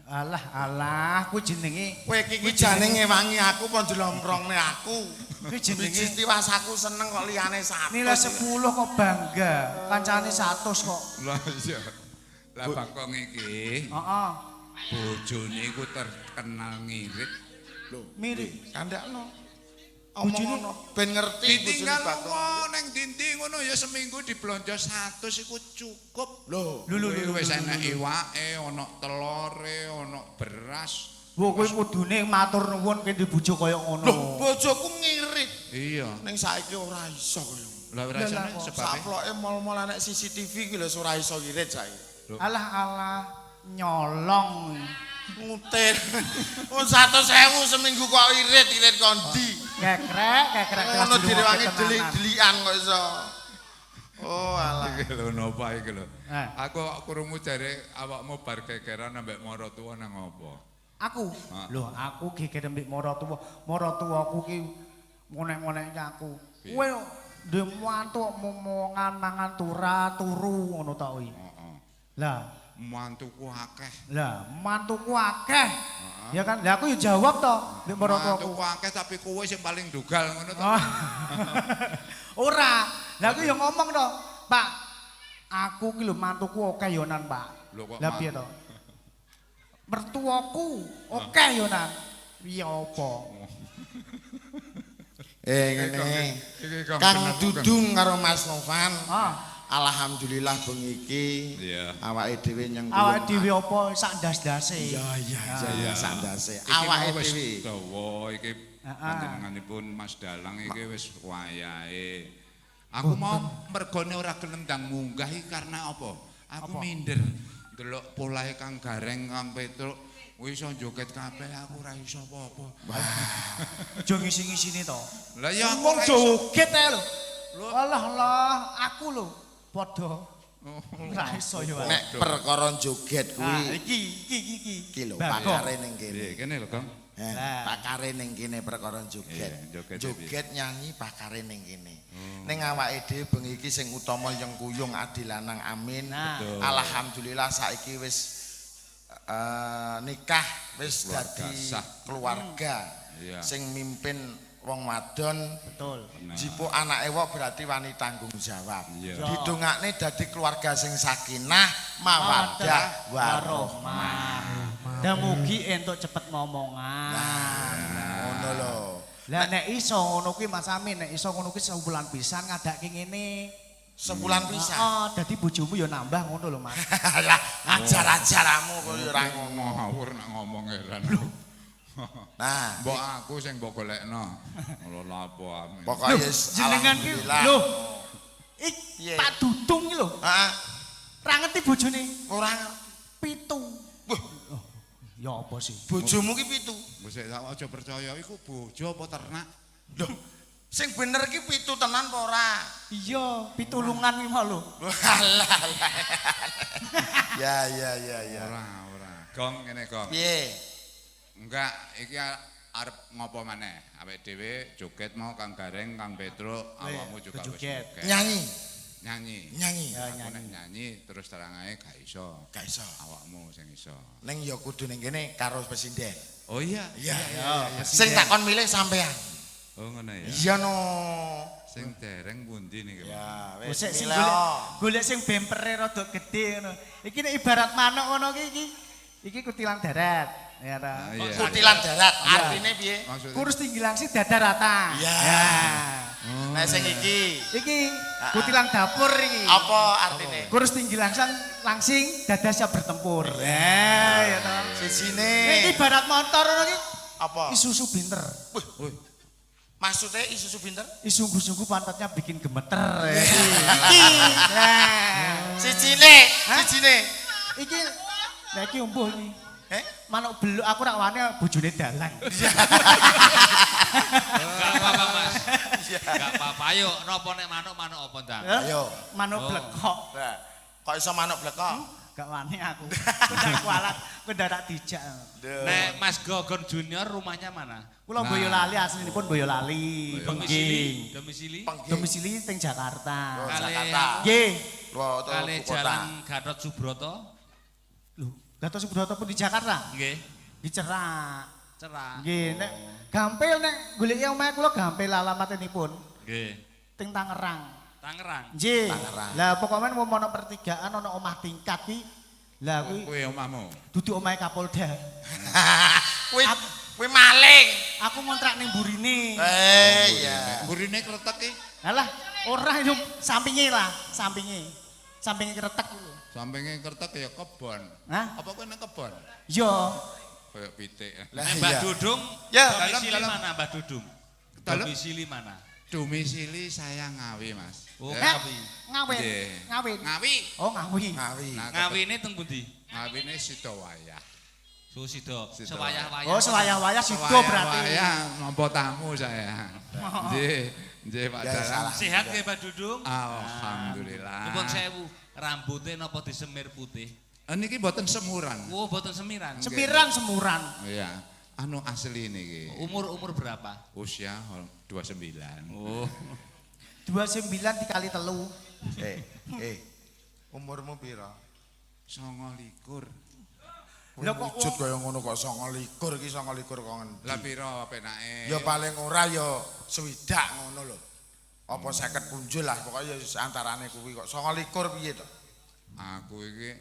Speaker 4: Alah alah, kuwi jenenge
Speaker 6: Kowe iki ki jane ngewangi aku apa njlomrongne aku.
Speaker 4: Kuwi jenenge
Speaker 6: Biji tiwas aku seneng kok liyane 100.
Speaker 4: nilai 10 kok bangga, kancane 100 kok.
Speaker 13: Lah iya. Lah Bagong iki
Speaker 4: Heeh.
Speaker 13: bojone iku terkenal ngirit.
Speaker 6: Lho,
Speaker 4: Mirip.
Speaker 6: Kandakno.
Speaker 4: Bojone
Speaker 6: Omong ben ngerti bojone
Speaker 13: Ditinggal
Speaker 6: Bagong.
Speaker 13: lunga ning dindi ngono ya seminggu diblonjo 100 iku cukup.
Speaker 6: Lho,
Speaker 4: Lho, lho, lho,
Speaker 13: Kuwi wis
Speaker 4: lho,
Speaker 13: enek
Speaker 4: lho, lho.
Speaker 13: iwake, ana telore, ana beras.
Speaker 4: Wo kowe kudune matur nuwun kowe duwe bojo kaya ngono.
Speaker 6: Lho, bojoku ngirit.
Speaker 13: Iya.
Speaker 6: Ning saiki ora iso kaya.
Speaker 13: Lah ora
Speaker 4: Lah,
Speaker 13: iso
Speaker 4: lah, kok.
Speaker 13: sebabe.
Speaker 6: Saploke mall-mall enek CCTV ki lho ora iso ngirit saiki.
Speaker 4: Alah alah nyolong.
Speaker 6: Ngutir. Wong 100.000 seminggu kok irit-irit kondi.
Speaker 4: Kekrek, kekrek kelas
Speaker 6: Ngono
Speaker 4: dirungokke
Speaker 6: direwangi
Speaker 4: tenanan.
Speaker 6: delik-delikan kok iso. Oh alah.
Speaker 13: Iki lho napa iki lho.
Speaker 4: Eh.
Speaker 13: Aku kok krungu jare awakmu bar gegeran ambek maratuwa nang apa?
Speaker 4: Aku.
Speaker 13: Ah.
Speaker 4: Lho, aku geger mbek maratuwa. Maratuwaku ki ngonek-ngonekke aku. Kowe duwe mantu momongan mangan tura turu ngono ta kuwi.
Speaker 13: Heeh.
Speaker 4: Lah,
Speaker 13: Mantuku akeh.
Speaker 4: lah mantuku akeh. Ya kan? Lah aku ya jawab to mbek maratuwaku.
Speaker 13: Mantuku akeh tapi kowe sing paling dugal ngono to.
Speaker 4: Oh. Ora. Lah aku ya ngomong to, Pak. Aku ki lho mantuku akeh yo nan, Pak.
Speaker 13: Lho kok
Speaker 4: Lah piye to? Mertuaku akeh yo nan. Piye apa?
Speaker 6: Eh ngene.
Speaker 13: Iki Kang
Speaker 6: Kang
Speaker 13: bener, Kang.
Speaker 6: Dudung karo Mas Novan.
Speaker 4: Ah,
Speaker 6: Alhamdulillah bengi iki
Speaker 13: Iya.
Speaker 6: awake dhewe nyeng
Speaker 4: awake dhewe apa sak ndas-ndase.
Speaker 6: Iya iya iya iya sandase.
Speaker 13: Iki mau
Speaker 6: Awake
Speaker 13: wis
Speaker 6: dhewe.
Speaker 13: dawa iki
Speaker 4: Ah, ah.
Speaker 13: panjenenganipun Mas Dalang iki wis wayahe. Aku mau mergone ora gelem ndang munggah iki karena apa? Aku
Speaker 4: Apa?
Speaker 13: minder ndelok polahe Kang Gareng, Kang Petruk kuwi iso joget kabeh aku ora iso apa-apa.
Speaker 4: Aja ngisi-ngisine to.
Speaker 13: Lah ya aku
Speaker 4: Wong
Speaker 13: ora iso.
Speaker 4: joget ae lho. Alah alah, aku lho padha ora iso yo.
Speaker 6: Nek perkara joget
Speaker 4: Ah,
Speaker 6: kuwi
Speaker 4: iki iki iki.
Speaker 6: iki lho
Speaker 4: Bagong.
Speaker 6: pakare ning kene.
Speaker 13: Piye kene lho, Kang?
Speaker 6: Eh,
Speaker 4: Lah.
Speaker 6: pakare ning kene perkara joget.
Speaker 13: Iya, joget
Speaker 6: Joget nyanyi pakare ning kene. Ning awake dhewe bengi iki sing utama yang kuyung adi lanang amin.
Speaker 4: Nah.
Speaker 13: Betul.
Speaker 6: Alhamdulillah saiki wis nikah wis
Speaker 13: Keluarga
Speaker 6: dadi
Speaker 13: sah.
Speaker 6: keluarga.
Speaker 13: Iya.
Speaker 6: Sing mimpin wong wadon
Speaker 4: Betul.
Speaker 13: Nah.
Speaker 6: jipuk anake wong berarti wani tanggung jawab.
Speaker 13: Iya.
Speaker 6: Didongakne dadi keluarga sing sakinah, mawaddah, warohmah.
Speaker 4: Dan mugi entuk cepet momongan.
Speaker 6: Ngono lho.
Speaker 4: Lah nek iso ngono kuwi Mas Amin, nek iso ngono kuwi sewulan pisan ngadake ngene.
Speaker 6: Sebulan pisan.
Speaker 4: Heeh, dadi bojomu ya nambah ngono lho Mas.
Speaker 6: Lah ajar-ajaramu kok ya ora ngono.
Speaker 13: Ngawur nek ngomong heran.
Speaker 6: Nah,
Speaker 13: Mbok aku sing mbok golekno. Lho lapo amin.
Speaker 6: pokoke wis
Speaker 4: Jenengan ki
Speaker 6: alhamdulillah.
Speaker 4: lho. Ik
Speaker 6: Piye?
Speaker 4: Pak Dudung ki lho,
Speaker 6: Heeh,
Speaker 4: ra ngerti bojone
Speaker 6: ora
Speaker 4: pitu.
Speaker 6: Wah.
Speaker 4: Oh, ya apa sih?
Speaker 6: bojomu ki pitu.
Speaker 13: Wis tak aja percaya iku bojo apa ternak?
Speaker 6: Lho, sing bener ki pitu tenan apa ora?
Speaker 4: Iya, pitulungan ki mau lho.
Speaker 6: Alah. alah. Ya ya ya ya.
Speaker 13: Ora, ora. Gong ngene, Gong.
Speaker 6: Piye?
Speaker 13: Enggak, iki arep ngopo maneh? Awake dhewe joget mau Kang Gareng, Kang Petruk, awakmu juga wis
Speaker 4: joget.
Speaker 13: joget.
Speaker 6: Nyanyi,
Speaker 13: Nyanyi.
Speaker 6: nyanyi.
Speaker 4: Ya,
Speaker 13: Aku nek nyanyi terus terang ae gak iso.
Speaker 6: Gak iso.
Speaker 13: Awakmu sing iso.
Speaker 6: Ning ya kudu ning kene karo presiden.
Speaker 13: Oh iya.
Speaker 6: Iya. Sing takon milih sampean.
Speaker 13: Oh ngono ya.
Speaker 6: Iya no.
Speaker 13: Sing dereng pundi niki?
Speaker 6: Ya,
Speaker 4: Wis
Speaker 6: wis
Speaker 4: sing
Speaker 6: milih.
Speaker 4: golek golek sing bempere rada gedhe ngono. Iki nek ibarat manuk ngono ki iki iki kutilan darat. Ya ta.
Speaker 13: Ah, iya.
Speaker 6: Kutilan darat,
Speaker 4: Iya.
Speaker 6: artine piye?
Speaker 13: Maksudnya
Speaker 4: Kurus tinggi langsing dada rata.
Speaker 6: Iya.
Speaker 4: Ya.
Speaker 6: Nek sing iki
Speaker 4: Iki kutilan dapur iki.
Speaker 6: apa artine?
Speaker 4: Kurus tinggi langsing langsing dada siap bertempur. Ya, ya ta.
Speaker 6: Sijine.
Speaker 4: Iki ibarat motor ngono ki.
Speaker 6: Apa?
Speaker 4: Isuzu binter.
Speaker 13: Wih,
Speaker 6: Maksudnya Isuzu binter?
Speaker 4: Sungguh-sungguh pantatnya bikin gemeter. Ya. Iki. Nah.
Speaker 6: Sijine,
Speaker 4: Hah?
Speaker 6: sijine.
Speaker 4: Iki lah iki umpuh iki.
Speaker 6: Eh?
Speaker 4: Manuk beluk aku rak wani bojone dalang.
Speaker 2: Gak apa-apa, Mas. Gak apa-apa. Ayo, napa nek manuk manuk apa ndang?
Speaker 6: Ayo.
Speaker 4: Manuk
Speaker 2: Oh.
Speaker 4: blekok.
Speaker 6: Lah, kok iso manuk blekok?
Speaker 4: Gak wani aku. Kowe kualat, kowe ndak dijak.
Speaker 2: Nek Mas Gogon Junior rumahnya mana?
Speaker 4: Kula Boyolali, aslinipun Boyolali.
Speaker 2: Domisili, domisili.
Speaker 4: Domisili teng Jakarta.
Speaker 6: Oh, Jakarta.
Speaker 4: Nggih.
Speaker 2: Kale Jalan Gatot Subroto.
Speaker 4: Lho, Gatot Subroto pun di Jakarta?
Speaker 2: Nggih.
Speaker 4: Di Cerak.
Speaker 2: Cerak.
Speaker 4: Nggih, nek gampil nek goleki omahe kula gampil alamatipun.
Speaker 2: Nggih.
Speaker 4: Teng Tangerang.
Speaker 2: Tangerang.
Speaker 4: Nggih.
Speaker 6: Tangerang.
Speaker 4: Lah pokoknya mau ono pertigaan ono omah tingkat kuwi. Lah kuwi
Speaker 13: Kuwi omahmu.
Speaker 4: dudu omahe Kapolda.
Speaker 6: Kuwi kuwi maling.
Speaker 4: Aku ngontrak ning burine.
Speaker 6: Eh iya.
Speaker 13: Burine kretek iki.
Speaker 4: Alah, ora itu sampinge lah, sampinge. Sampinge kretek kuwi.
Speaker 13: Sampinge kretek ya kebon.
Speaker 4: Hah?
Speaker 13: Apa kowe nang kebon?
Speaker 4: Yo.
Speaker 13: Kayak pitik.
Speaker 6: Lah
Speaker 2: Mbah Dudung,
Speaker 6: Ya.
Speaker 2: domisili mana Mbah Dudung?
Speaker 13: Dalem.
Speaker 2: Domisili mana?
Speaker 13: Domisili saya Ngawi, Mas.
Speaker 2: Oh,
Speaker 13: Ya.
Speaker 2: Ngawi.
Speaker 4: Ngawi.
Speaker 13: Nggih.
Speaker 4: Ngawi.
Speaker 13: Ngawi.
Speaker 4: Oh, Ngawi.
Speaker 6: Ngawi.
Speaker 13: Nah,
Speaker 2: Ngawine teng pundi?
Speaker 13: Ngawine Sidowayah.
Speaker 2: Susido.
Speaker 13: Sido.
Speaker 2: Sewayah-wayah.
Speaker 4: Oh, sewayah-wayah sido berarti.
Speaker 13: Sewayah nampa tamu saya. Nggih, nggih Pak
Speaker 6: Ya,
Speaker 13: Dalang.
Speaker 6: salah.
Speaker 2: Sehat nggih Mbah Dudung?
Speaker 13: Alhamdulillah.
Speaker 2: Nuwun sewu, rambutnya napa disemir putih?
Speaker 13: Niki mboten semuran.
Speaker 2: Oh, mboten semiran.
Speaker 4: Semiran semuran.
Speaker 13: Iya, anu asli niki.
Speaker 2: Umur-umur berapa?
Speaker 13: Usia 29.
Speaker 2: Oh.
Speaker 4: 29 dikali 3.
Speaker 6: Eh, eh. Umurmu pira?
Speaker 13: 29.
Speaker 4: Lah kok
Speaker 6: wujud kaya ngono kok 29 iki 29 kok ngendi?
Speaker 13: Lah pira penake?
Speaker 6: Ya paling ora ya swidak ngono lho. Apa 50 punjul lah pokoke ya antarane kuwi kok 29 piye to?
Speaker 13: Aku iki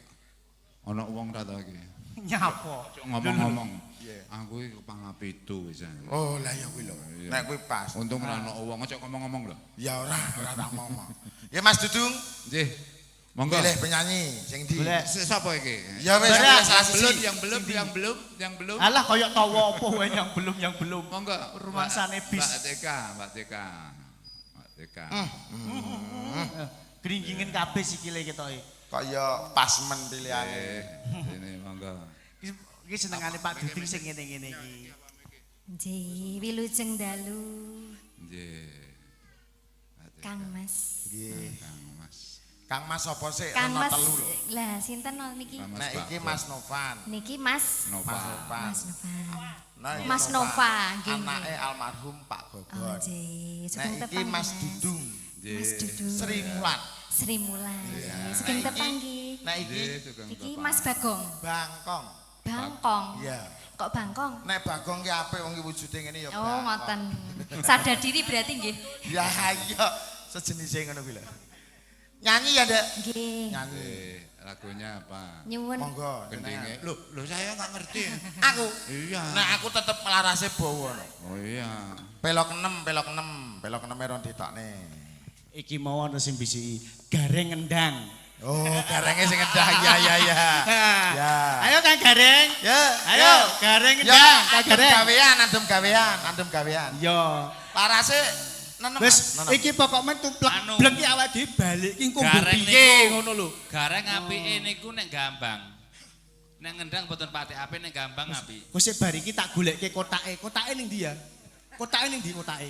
Speaker 13: ana wong ta to iki.
Speaker 4: Nyapa?
Speaker 13: Ngomong-ngomong.
Speaker 6: Iya.
Speaker 13: Aku iki kepala pitu wis.
Speaker 6: Oh lah ya kuwi lho.
Speaker 13: Iya.
Speaker 6: Nek kuwi pas.
Speaker 13: Untung ora ana wong aja ngomong-ngomong lho.
Speaker 6: Ya ora, ora tak ngomong. Ya Mas Dudung,
Speaker 13: Nggih. Monggo.
Speaker 6: pilih penyanyi sing ndi?
Speaker 4: Boleh.
Speaker 13: Sapa iki?
Speaker 6: Ya wis
Speaker 4: Barang.
Speaker 6: pilih salah siji.
Speaker 13: Belum, yang belum, yang belum, yang belum.
Speaker 4: Alah koyok tawa apa wae yang belum yang belum.
Speaker 13: Monggo.
Speaker 4: Rumangsane bis.
Speaker 13: Mbak TK, Mbak TK. Mbak TK.
Speaker 4: Gringgingen kabeh sikile ketoke.
Speaker 6: Kaya pas men pilihane.
Speaker 13: Ini monggo.
Speaker 4: Iki senengane Pak Dudung sing ngene-ngene iki.
Speaker 1: Nggih, wilujeng dalu
Speaker 13: Nggih. Mbak TK.
Speaker 1: Kang Mas.
Speaker 6: Nggih.
Speaker 13: Kang Mas.
Speaker 6: Kang Mas sapa sik?
Speaker 1: Kang
Speaker 6: Ana
Speaker 1: Mas.
Speaker 6: telu lho.
Speaker 1: Lah sinten no niki?
Speaker 13: Kang Mas
Speaker 6: Nek iki
Speaker 13: Bagong.
Speaker 6: Mas Novan.
Speaker 1: Niki Mas
Speaker 13: Nova.
Speaker 6: Mas Novan.
Speaker 1: Mas Nova.
Speaker 6: Nah, iki
Speaker 1: Mas Nova, nggih.
Speaker 6: Anake almarhum Pak
Speaker 1: Oh,
Speaker 6: Gogon.
Speaker 1: nggih. Sugeng
Speaker 6: Nek iki
Speaker 1: tepang
Speaker 6: Mas Dudung.
Speaker 13: Nggih.
Speaker 1: Mas Dudung.
Speaker 6: Sri Mulat.
Speaker 1: Sri Mulat. Sugeng tepang nggih.
Speaker 6: Nek iki
Speaker 13: Nggih, sugeng
Speaker 1: Iki
Speaker 13: tepang.
Speaker 1: Mas Bagong.
Speaker 6: Bangkong.
Speaker 1: Bangkong.
Speaker 6: Iya.
Speaker 1: Kok Bangkong?
Speaker 6: Nek Bagong ki apik wong ki wujude ngene ya
Speaker 1: Oh,
Speaker 6: Bangkong.
Speaker 1: ngoten. Sadar diri berarti nggih.
Speaker 6: Ya iya, sejenise ngono kuwi lho. Nyanyi ya, Dek?
Speaker 1: Nggih.
Speaker 6: Nyanyi.
Speaker 13: Nggih, lagunya apa?
Speaker 1: Nyuwun.
Speaker 6: Monggo.
Speaker 13: Gendinge. Loh, loh saya nggak ngerti.
Speaker 6: Aku.
Speaker 13: Iya.
Speaker 6: Nek aku tetep larase bawa no.
Speaker 13: Oh iya.
Speaker 6: Pelok 6, pelok 6, pelok 6 ron ditokne.
Speaker 4: Iki mau ana sing bisiki gareng ngendang.
Speaker 6: Oh, garenge sing ngendang. Ya ya ya. Ya.
Speaker 4: Ayo Kang Gareng.
Speaker 6: Ya.
Speaker 4: Ayo
Speaker 6: ya.
Speaker 4: gareng
Speaker 6: Ya,
Speaker 4: ngendang, Kang
Speaker 6: adem
Speaker 4: Gareng.
Speaker 6: gawean, adem gawean, adem gawean.
Speaker 4: Yo.
Speaker 6: Larase nenem.
Speaker 4: Wis
Speaker 6: Mas, nenem.
Speaker 4: iki pokoknya tumplek
Speaker 2: Anu.
Speaker 4: blek iki awake dhewe balik iki engko
Speaker 2: Gareng
Speaker 4: piye
Speaker 2: niku.
Speaker 4: ngono lho.
Speaker 2: Gareng apike niku nek gambang. Nek ngendang mboten pati apik nek gambang apik.
Speaker 4: Wis bar iki tak golekke kotake. Kotake ning ndi ya? Kotake ning ndi kotake?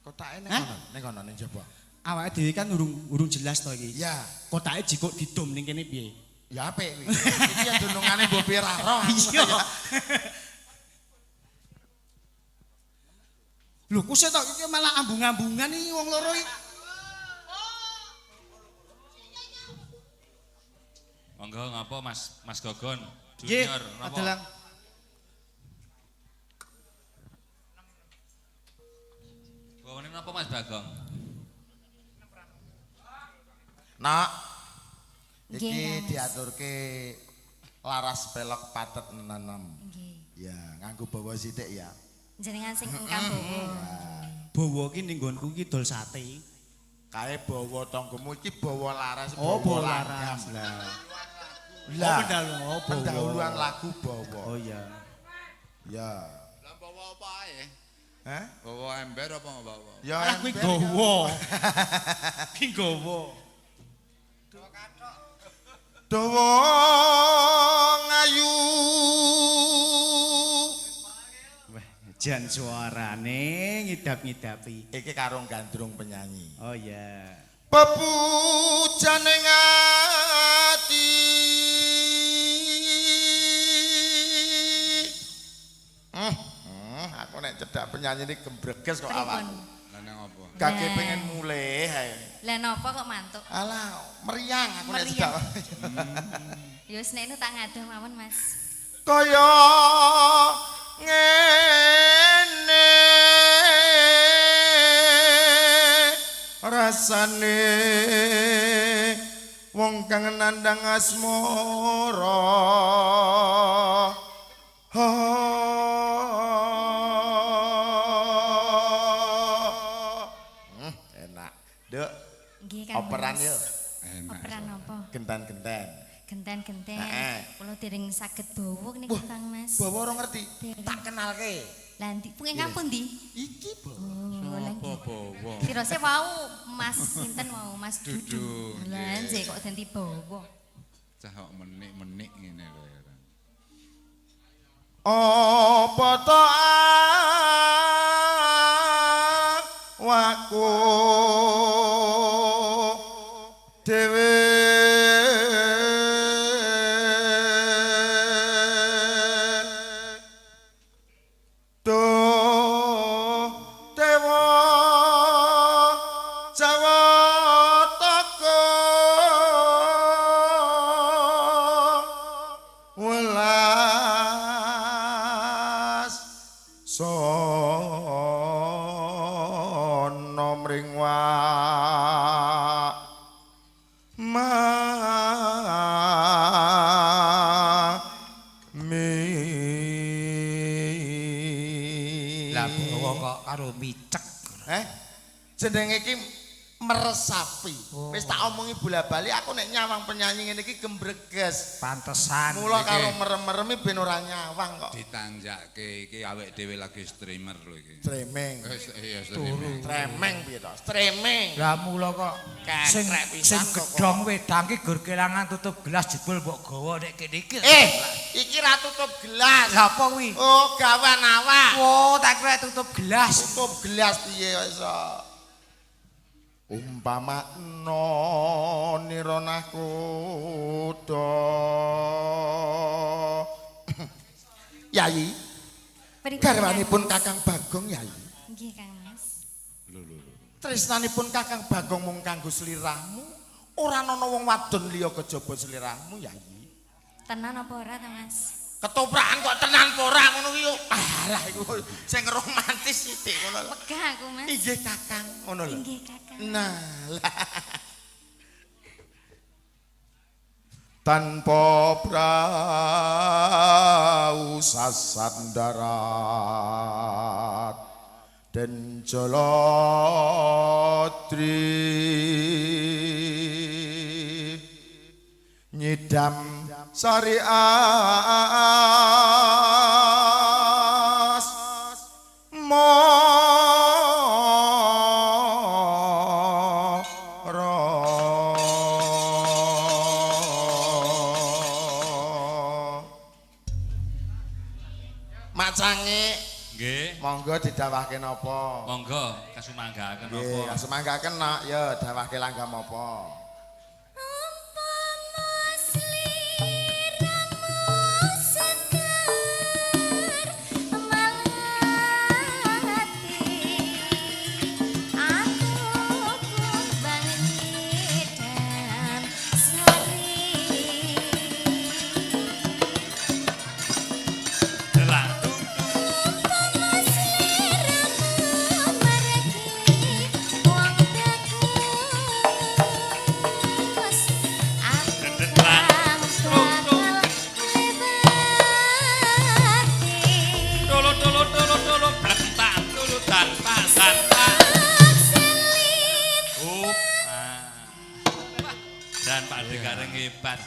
Speaker 6: Kotake ning
Speaker 4: Hah?
Speaker 6: kono, ning kono ning jaba.
Speaker 4: Awake dhewe kan urung jelas to iki.
Speaker 6: Ya.
Speaker 4: Kotake jikuk didom ning kene piye?
Speaker 6: Ya apik kuwi. Iki ya dunungane mbok piye ra roh.
Speaker 4: Iya. Lho kuse tok iki malah ambung-ambungan iki wong loro iki.
Speaker 2: Monggo ngapa Mas Mas Gogon
Speaker 4: Nggih,
Speaker 2: Junior napa?
Speaker 4: Dalang.
Speaker 2: Bawane napa Mas Bagong?
Speaker 6: Nak.
Speaker 1: Nggih,
Speaker 6: Iki
Speaker 1: Mas.
Speaker 6: diaturke laras pelok patet nenem.
Speaker 1: Nggih.
Speaker 6: Ya, nganggo bawa sithik ya.
Speaker 1: Jenengan sing ingkang bawa.
Speaker 4: Bawa ki ning nggonku ki dol sate.
Speaker 6: Kae bawa tanggamu iki bawa laras,
Speaker 4: Oh, bawa
Speaker 6: langgam.
Speaker 4: laras. Lah.
Speaker 6: Lah,
Speaker 4: Oh, pendahuluan. Oh, bawa.
Speaker 6: pendahuluan lagu bawa.
Speaker 4: Oh iya.
Speaker 6: Ya.
Speaker 13: Lah bawa apa ae?
Speaker 6: Hah?
Speaker 13: Bawa ember apa bawa?
Speaker 6: Ya
Speaker 4: Lah kuwi
Speaker 6: ember.
Speaker 4: gowo. Ki gowo.
Speaker 6: Dawa ngayu.
Speaker 4: Wah, jan suarane ngidap-ngidapi.
Speaker 6: Iki karo gandrung penyanyi.
Speaker 4: Oh iya.
Speaker 6: Pepujane ati. penyanyi ini gembreges kok awakku.
Speaker 13: Lah nang apa?
Speaker 6: Kage pengen mulih ae.
Speaker 1: Lah napa kok mantuk?
Speaker 6: Alah, meriang aku nek
Speaker 1: Meriang.
Speaker 6: tidak.
Speaker 1: Ya wis nek tak ngadoh mawon, Mas.
Speaker 6: Kaya ngene rasane wong kang nandhang asmara. Enak. Duk.
Speaker 1: Nggih, Kang.
Speaker 6: Operan
Speaker 1: Mas.
Speaker 6: yo.
Speaker 1: Operan apa?
Speaker 6: Genten-genten.
Speaker 1: Genten-genten.
Speaker 6: Heeh.
Speaker 1: Kula dereng saged bawa niku, Kang Mas.
Speaker 6: Bawa ora ngerti. Tak kenalke.
Speaker 1: Lah ndi ingkang pundi?
Speaker 6: Iki bawa.
Speaker 1: Oh, lah nggih.
Speaker 13: Bawa.
Speaker 1: Tirose wau Mas sinten wau Mas Dudu.
Speaker 13: Dudu,
Speaker 1: Lah
Speaker 13: nggih.
Speaker 1: nggih kok ganti bawa.
Speaker 13: Cah kok menik-menik ngene lho ya.
Speaker 6: Apa to awakku dhewe Duh dewa Jawataka welas sono mring mami.
Speaker 5: Lah bawa kok karo micek.
Speaker 6: Eh? Jenenge iki meresapi. Wis tak omongi bola-bali aku nek nyawang penyanyi ngene iki gembreges.
Speaker 5: Pantesan.
Speaker 6: Mula
Speaker 13: Iki.
Speaker 6: karo merem-meremi ben ora nyawang kok.
Speaker 13: Ditanjake iki awake dhewe lagi streamer lho iki.
Speaker 6: Streaming.
Speaker 13: Wis iya streaming.
Speaker 6: Streaming piye to? Streaming.
Speaker 5: Lah mula kok sing
Speaker 6: Kekrek pisan
Speaker 5: sing
Speaker 6: kok.
Speaker 5: gedhong wedang ki gur kelangan tutup gelas jebul mbok gawa nek kene iki.
Speaker 6: Eh, iki ra tutup gelas.
Speaker 5: Lah apa kuwi?
Speaker 6: Oh, gawan awak.
Speaker 5: Oh, tak kira tutup gelas.
Speaker 6: Tutup gelas piye kok iso? Umpama no nironah kuda. Yayi,
Speaker 1: Pripun,
Speaker 6: garwanipun
Speaker 1: Kang Mas?
Speaker 6: Kakang Bagong Yayi.
Speaker 1: Nggih, Kang Mas.
Speaker 13: Lho lho lho.
Speaker 6: Tresnanipun Kakang Bagong mung kanggo sliramu, ora ana wong wadon liya kejaba sliramu Yayi.
Speaker 1: Tenan apa ora ta, Mas?
Speaker 6: Ketoprakan kok tenan apa ora ngono kuwi yo. Alah iku sing romantis sithik ngono lho.
Speaker 1: Wegah aku, Mas.
Speaker 6: Inggih Kakang ngono lho.
Speaker 1: Inggih, Kakang.
Speaker 6: Nah, lah. Tanpa prau sasat darat den Jaladri nyidam sari as mara. Macange
Speaker 2: Nggih.
Speaker 6: monggo didhawahke napa?
Speaker 2: Monggo kasumanggaaken
Speaker 6: Nggih,
Speaker 2: napa?
Speaker 6: kasumanggaaken nak ya dawahke langgam apa?
Speaker 2: Delang. Tolo tolo tolo tolo blek tak tolo dan tak dan tak. Up. Ah. Wah, Dan Pak De Gareng hebat.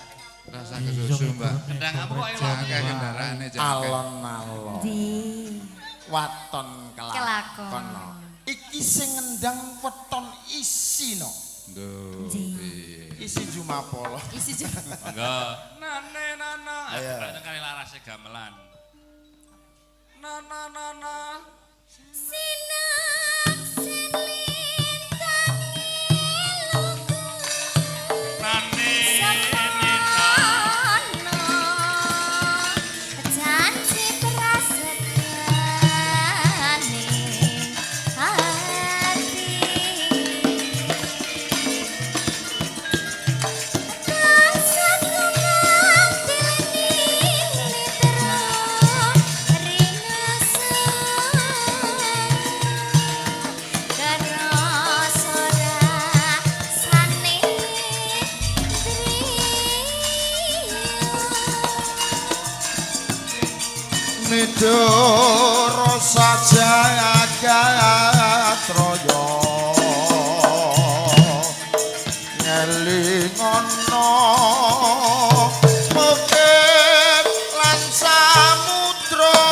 Speaker 13: Rasa kesusu, Mbak.
Speaker 2: Kendang apa kok elok?
Speaker 13: Akeh kendaraane cah.
Speaker 6: Alon-alon. Waton
Speaker 1: Kelakon.
Speaker 6: kelakon. Iki sing ngendang weton isi no.
Speaker 13: Duh, piye.
Speaker 6: Isi Jumapolo.
Speaker 1: Isi juga.
Speaker 2: Monggo. Nane nana.
Speaker 6: Ayo.
Speaker 2: Ayo kali larase gamelan. Na na na na. Nane nena.
Speaker 1: Janji prasetyane.
Speaker 6: Midoro sajagat raya ngelingono bukit lan samudra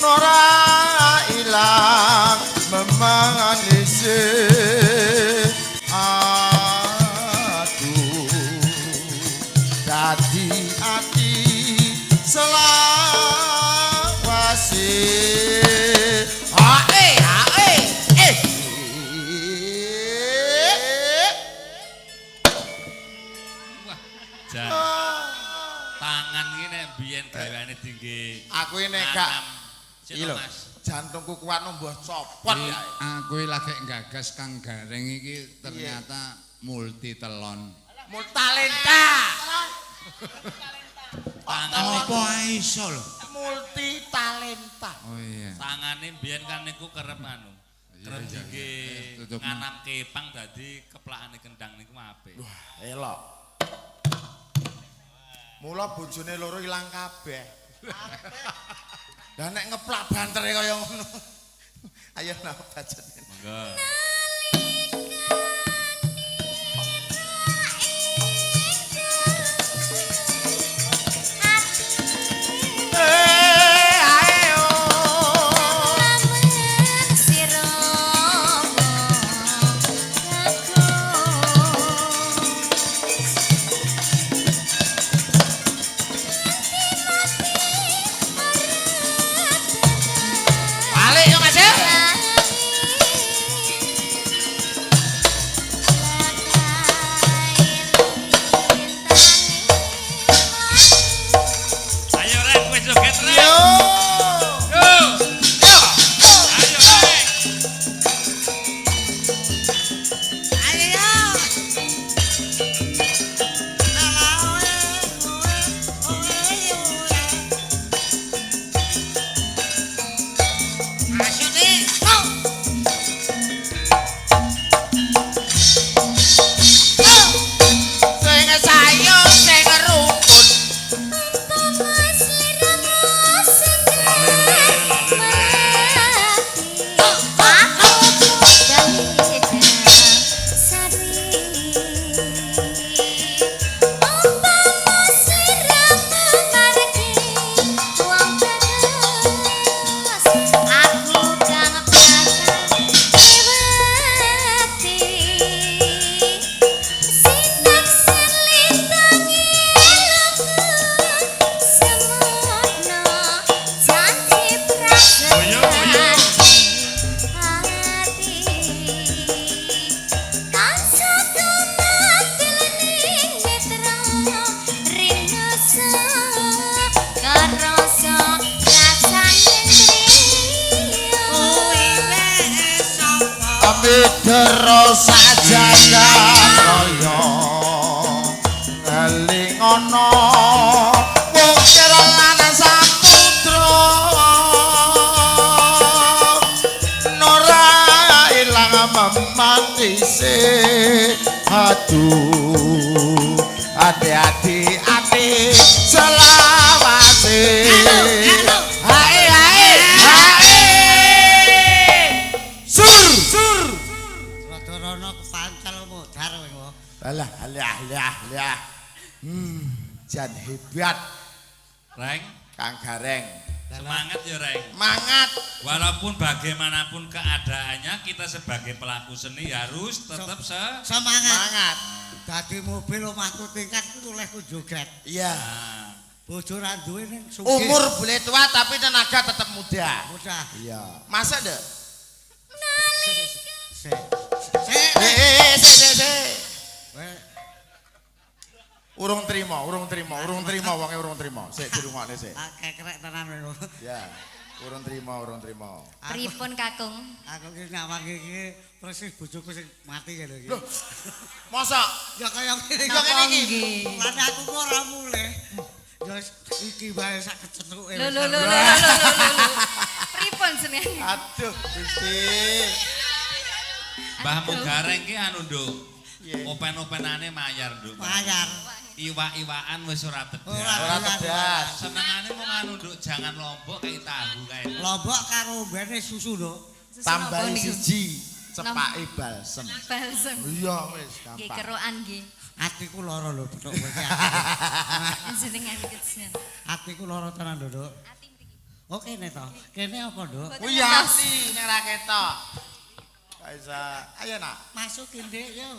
Speaker 6: nora ilang memanise. Dadi ati selawase. Hae hae eh.
Speaker 2: Wah, jan. Tangan iki nek biyen gaweane dingge.
Speaker 6: Aku ini gak iki lho. Jantungku kuat mbah copot ya.
Speaker 13: Aku iki lagi nggagas Kang Gareng iki ternyata multi telon.
Speaker 6: Multalenta.
Speaker 13: Apa ae iso lho?
Speaker 6: Multi talenta.
Speaker 13: Oh iya.
Speaker 2: Tangane biyen kan niku kerep anu. Kerep dingge nganam kepang dadi keplakane kendang niku apik.
Speaker 6: Wah, elok. Mula bojone loro ilang kabeh. Lah nek ngeplak bantere kaya ngono. Ayo nang bajane.
Speaker 2: Monggo.
Speaker 6: Aduh, ati-ati ati selawase. Hae hae hae. Sur sur.
Speaker 5: Rada rono kepancal modar kowe.
Speaker 6: Alah alah alah alah. Jan hebat.
Speaker 2: Reng,
Speaker 6: Kang Gareng.
Speaker 2: Semangat ya, Reng.
Speaker 6: Semangat.
Speaker 2: Walaupun bagaimanapun keadaannya, kita sebagai pelaku seni harus tetap
Speaker 5: semangat. Dadi mobil omahku tingkat ku olehku joget.
Speaker 6: Iya.
Speaker 5: Bojo ra duwe ning sugih.
Speaker 6: Umur boleh tua tapi tenaga tetap muda.
Speaker 5: Muda.
Speaker 6: Iya. Masa ndek?
Speaker 5: Se.
Speaker 6: Se. Urung trimo, urung trimo, urung trimo wonge urung trimo. Sik dirungokne sik.
Speaker 5: Kekrek tenan kowe.
Speaker 6: Ya. Urung trimo, urung trimo.
Speaker 1: Pripun Kakung?
Speaker 5: Aku ki nyawang iki persis bojoku sing mati kene iki.
Speaker 6: Loh. Mosok?
Speaker 5: Ya kaya ngene
Speaker 6: Ya ngene iki.
Speaker 5: Lan aku kok ora mulih. Ya wis iki wae sak kecetuke.
Speaker 1: Lho lho lho lho lho. Pripun senenge?
Speaker 6: Aduh, Gusti.
Speaker 2: Mbahmu Gareng ki anu, Nduk. Open-openane mayar, Nduk.
Speaker 5: Mayar.
Speaker 2: Iwak-iwakan wis ora tedas.
Speaker 5: Ora tedas.
Speaker 2: Senengane mung anu, Nduk, jangan lombok kayak tahu kae.
Speaker 5: Lombok karo ombene susu, Nduk.
Speaker 6: Tambahi siji, cepaki balsem.
Speaker 1: Balsem.
Speaker 6: Iya wis
Speaker 1: Nggih
Speaker 6: gampang.
Speaker 1: kerokan nggih.
Speaker 5: Atiku lara lho, Nduk kowe iki.
Speaker 1: Jenengan kecil.
Speaker 5: Atiku lara tenan, Nduk. Oke kene to. Kene apa, Nduk?
Speaker 9: Kuwi ati nek ra ketok.
Speaker 6: Gak bisa. Ayo nak.
Speaker 5: Masukin, Dik, yo.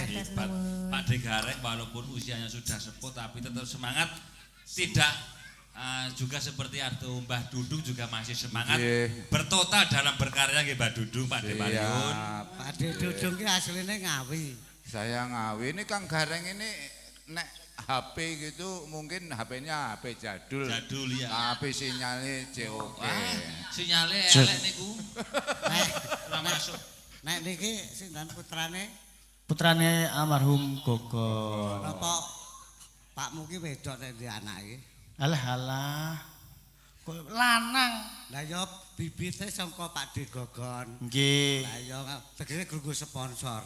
Speaker 2: Hebat. Pak Degarek walaupun usianya sudah sepuh tapi tetap semangat. Tidak juga seperti atau Mbah Dudung juga masih semangat.
Speaker 13: Nggih.
Speaker 2: Bertotal dalam berkarya nggih Mbah Dudung, Pak De Maliun.
Speaker 13: Siap.
Speaker 5: Pak De Dudung ki asline Ngawi.
Speaker 13: Saya Ngawi ini Kang Gareng ini nek HP gitu mungkin HP-nya HP jadul.
Speaker 2: Jadul ya.
Speaker 13: Tapi sinyalnya COK.
Speaker 2: Wah, sinyale elek niku. Ora masuk.
Speaker 5: Nek niki sinten putrane?
Speaker 4: Putrane almarhum Gogon.
Speaker 5: Napa pakmu ki wedok nek duwe anak iki?
Speaker 4: Alah alah. Kok lanang.
Speaker 5: Lah ya bibite saka Pak De Gogon.
Speaker 4: Nggih.
Speaker 5: Lah ya tegese krungu sponsor.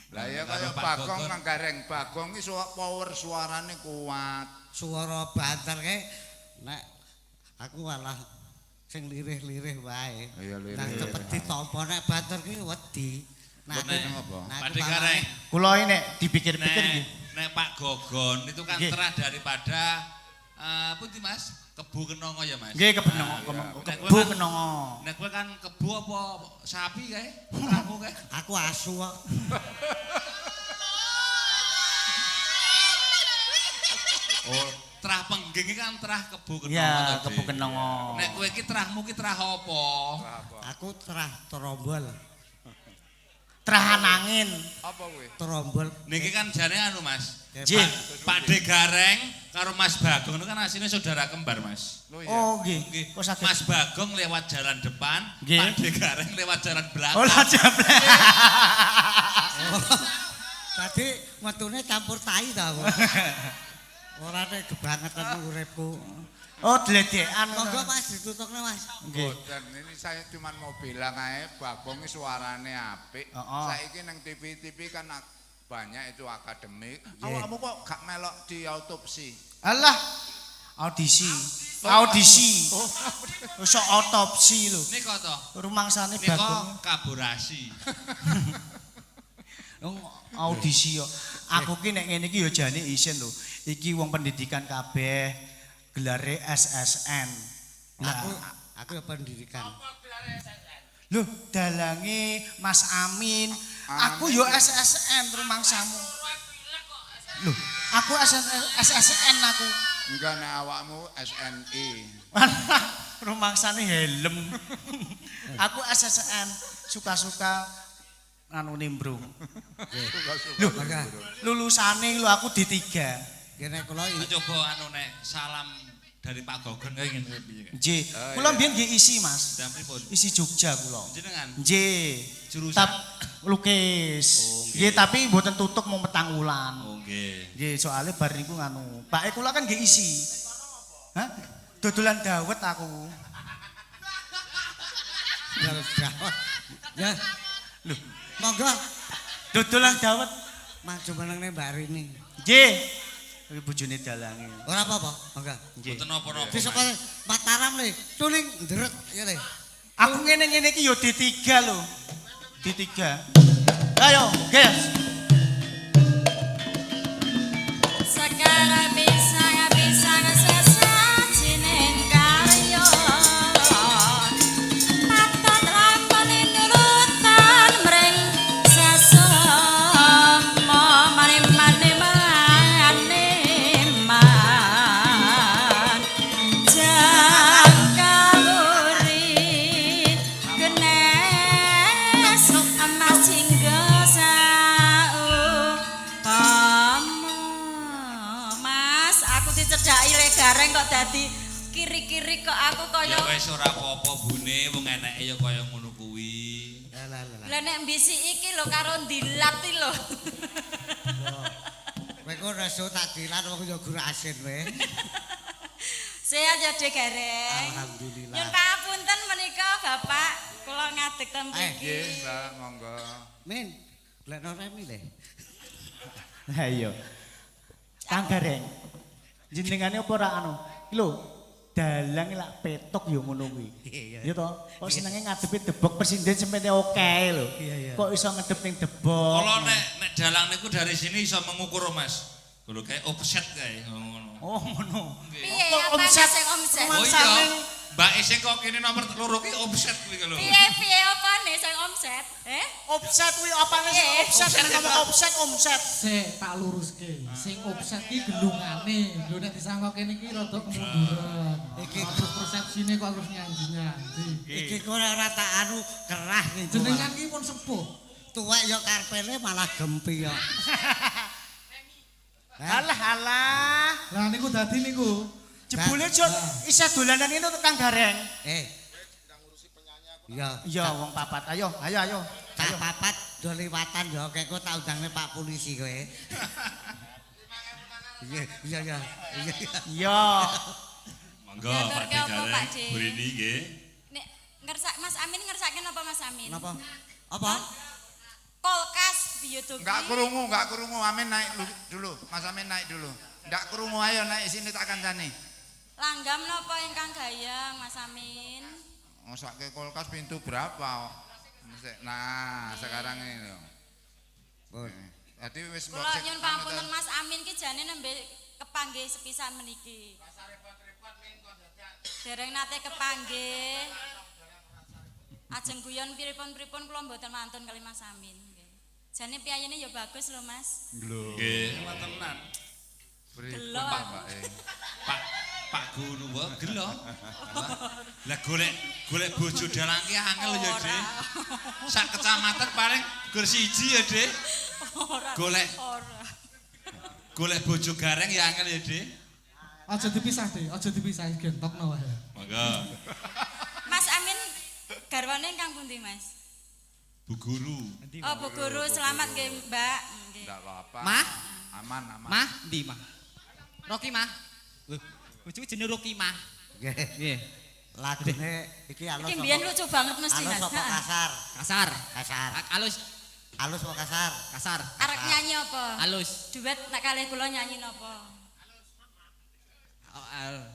Speaker 13: Lah ya
Speaker 2: Karo
Speaker 13: kaya
Speaker 2: Pak
Speaker 13: Bagong
Speaker 2: Gogon.
Speaker 13: Kang Gareng, Bagong iki power suarane kuat.
Speaker 5: Suara banter ke nek aku malah sing lirih-lirih wae.
Speaker 13: Iya, lirih.
Speaker 5: Nang cepet ditampa nek banter ki wedi. Nah,
Speaker 2: Nek
Speaker 13: apa?
Speaker 2: Pak De Gareng,
Speaker 4: Kula ini nek dipikir-pikir
Speaker 2: nek,
Speaker 4: nggih.
Speaker 2: nek Pak Gogon itu kan
Speaker 4: Nggih.
Speaker 2: terah daripada pundi Mas? Kebu Kenongo ya Mas?
Speaker 4: Nggih kebenongo,
Speaker 2: Nek kowe
Speaker 4: kebu
Speaker 2: kan-
Speaker 4: kenongo.
Speaker 2: Nek kowe kan kebu apa sapi kae? Terahmu kae?
Speaker 5: Aku asu kok.
Speaker 2: Oh, terah pengging iki kan terah kebu kenongo.
Speaker 4: Ya,
Speaker 2: to,
Speaker 4: kebu
Speaker 2: Dik.
Speaker 4: kenongo.
Speaker 2: Nek kowe iki terahmu ki terah apa?
Speaker 5: Aku terah trombol.
Speaker 4: Terahan angin.
Speaker 13: Apa kuwi?
Speaker 5: Trombol.
Speaker 2: Niki kan jane anu Mas.
Speaker 4: Nggih.
Speaker 2: Pak De Gareng karo Mas Bagong itu kan aslinya saudara kembar Mas.
Speaker 13: Lho iya.
Speaker 4: Oh nggih.
Speaker 2: Nggih.
Speaker 4: Kok saged?
Speaker 2: Mas Bagong lewat jalan depan,
Speaker 4: Nggih.
Speaker 2: Pak De Gareng lewat jalan belakang.
Speaker 4: Oh lah jablek.
Speaker 5: Tadi metune campur tai ta aku. Ora nek kebangetan uripku.
Speaker 4: Oh dledekan.
Speaker 5: Monggo Mas ditutokne Mas.
Speaker 4: Nggih.
Speaker 13: Boten, ini saya cuma mau bilang ae Bagong iki suarane apik.
Speaker 4: Heeh.
Speaker 13: Saiki nang TV-TV kan banyak itu akademik. Awakmu kok gak melok di autopsi?
Speaker 4: Alah. Audisi. Audisi. Wis otopsi lho.
Speaker 2: Niko to.
Speaker 4: Rumangsane
Speaker 2: Niko
Speaker 4: Bagong.
Speaker 2: kaburasi.
Speaker 4: Wong audisi yo. Aku ki nek ngene iki yo jane isin lho. Iki wong pendidikan kabeh gelare SSN. Lah,
Speaker 5: Aku ya pendidikan.
Speaker 4: lho dalange Mas Amin. Aku yo SSN rumangsamu. Lho, aku SSN aku.
Speaker 13: Enggak nek awakmu SNI.
Speaker 4: Rumangsane helm. Aku SSN suka-suka anu nimbrung. Lho, lulusane lho aku D3.
Speaker 5: Kene kula
Speaker 2: Coba anu nek salam dari Pak Gogon kae ngene piye.
Speaker 4: Nggih. Kula mbiyen nggih isi, Mas.
Speaker 2: Ndang pripun?
Speaker 4: Isi Jogja kula.
Speaker 2: Jenengan?
Speaker 4: Nggih.
Speaker 2: Jurusan?
Speaker 4: Tap, lukis.
Speaker 2: nggih.
Speaker 4: Nggih, tapi mboten tutuk mung petang wulan.
Speaker 2: Oh nggih.
Speaker 4: Nggih, soalnya bar niku nganu. Pake kula kan nggih isi. Hah? Dodolan dawet aku.
Speaker 5: Dawet. Ya.
Speaker 4: Lho,
Speaker 5: monggo.
Speaker 4: Dodolan dawet.
Speaker 5: Maju menengne Mbak Rini.
Speaker 4: Nggih. Iki bojone dalange.
Speaker 5: Ora apa-apa, monggo.
Speaker 4: Nggih.
Speaker 2: Mboten napa-napa.
Speaker 5: Di sekolah Mataram le, tuling nderet ya le.
Speaker 4: Aku ngene-ngene iki yo D3 lho. D3. Ayo, guys.
Speaker 1: Sekarang pisang-pisang sesajining karya. Tatat lakoni nurutan mring sesama mani-mani Gareng kok dadi kiri-kiri kok aku kaya
Speaker 2: Ya wis ora apa-apa bune, wong eneke ya kaya ngono kuwi.
Speaker 1: Lah nek mbisi iki lho karo ndilat iki lho.
Speaker 5: Kowe kok reso tak dilat wong ya gur asin kowe.
Speaker 1: Sehat ya Dek Gareng.
Speaker 5: Alhamdulillah.
Speaker 1: Nyun pangapunten menika Bapak, kula ngadeg ten mriki.
Speaker 13: Nggih, Mbak, monggo.
Speaker 5: Min, golekno remi le.
Speaker 4: Lah iya. Kang Gareng. Jenengane apa ora anu? Iki lho, dalang lak petok ya ngono kuwi.
Speaker 5: Iya.
Speaker 4: Iya to? Kok senenge ngadepi debok presiden semene oke lho.
Speaker 5: Iya, iya.
Speaker 4: Kok iso ngedep ning debok.
Speaker 2: Kalau nek dalang niku dari sini iso mengukur Mas. Lho kayak offset kae ngono.
Speaker 4: Oh ngono.
Speaker 1: Piye
Speaker 4: Kok
Speaker 1: apane
Speaker 4: omset?
Speaker 1: sing omset?
Speaker 2: Oh iya. Mbak sing kok kene nomor loro ki offset kuwi lho.
Speaker 1: Piye piye apane sing omset? Eh?
Speaker 4: Offset kuwi apane sing
Speaker 1: Piye?
Speaker 4: offset? Nek ngomong offset omset.
Speaker 3: Sik tak luruske. Sing offset ki gelungane. Lho nek disangka kene iki rada kemunduran.
Speaker 5: Iki
Speaker 3: terus persepsine kok terus nyanji-nyanji.
Speaker 5: Iki kok ora tak anu kerah iki.
Speaker 3: Jenengan ki pun sepuh.
Speaker 5: Tuwek ya karpele malah gempi ya.
Speaker 4: Alah alah.
Speaker 3: Lah niku dadi niku.
Speaker 4: Jebule jo isih dolanan ini tuh Kang Gareng.
Speaker 5: Eh. Iya.
Speaker 4: Iya wong papat. Ayo, ayo, ayo.
Speaker 5: Cah papat do liwatan ya kek kok tak undangne Pak polisi kowe. Iya, iya, iya. Iya.
Speaker 4: Iya.
Speaker 2: Monggo Pak
Speaker 1: Diaturke apa, Pak
Speaker 2: Gareng.
Speaker 1: D?
Speaker 2: Bu Rini nggih.
Speaker 1: Nek ngersak Mas Amin ngersake napa Mas Amin?
Speaker 5: Napa? Apa?
Speaker 1: Kulkas biodogi.
Speaker 13: Enggak krungu, enggak krungu. Amin naik dulu. Mas Amin naik dulu. Enggak krungu, ayo naik sini tak kancani.
Speaker 1: Langgam napa ingkang gayeng Mas Amin?
Speaker 13: Ngosake kulkas pintu berapa? Mesti. Nah, sekarang ini lho. Tadi wis mbok
Speaker 1: Kula
Speaker 13: sik-
Speaker 1: nyun pangapunten Mas Amin ki jane nembe kepanggih sepisan meniki. Dereng nate kepanggih. Ajeng guyon pripun-pripun kula mboten wantun kali Mas Amin. Nggih. Jane piyayine ya bagus lho Mas.
Speaker 2: Nggih, tenan.
Speaker 13: Pripun,
Speaker 1: Gelo
Speaker 13: Pak,
Speaker 1: aku.
Speaker 13: Mbak?
Speaker 2: Pak Pak Guru wae gelo. Lah golek golek bojo dalang ki angel ya, Dik. Sak kecamatan paling gur siji ya, Dik.
Speaker 1: Ora.
Speaker 2: Golek.
Speaker 1: Ora.
Speaker 2: Golek bojo gareng ya angel ya, Dik.
Speaker 3: Aja dipisah deh, aja dipisah gentokno wae.
Speaker 2: Monggo.
Speaker 1: Mas Amin garwane ingkang pundi Mas?
Speaker 2: Bu Guru.
Speaker 1: Oh Bu Guru selamat nggih Mbak. Nggih.
Speaker 13: Enggak apa-apa.
Speaker 14: Mah?
Speaker 13: Aman, aman.
Speaker 14: Mah, ndi mah? Rocky mah. Lho, bojoku jenenge Rocky mah.
Speaker 5: Nggih.
Speaker 14: Nggih.
Speaker 5: Lagune iki alus.
Speaker 1: Iki mbiyen lucu banget mesti
Speaker 5: Alus
Speaker 1: Mas.
Speaker 5: apa kasar?
Speaker 14: Kasar.
Speaker 5: Kasar.
Speaker 14: Alus.
Speaker 5: Alus apa kasar?
Speaker 14: Kasar.
Speaker 1: Arek nyanyi apa?
Speaker 14: Alus.
Speaker 1: Duet nek kalih kula nyanyi napa?
Speaker 14: Oh, al.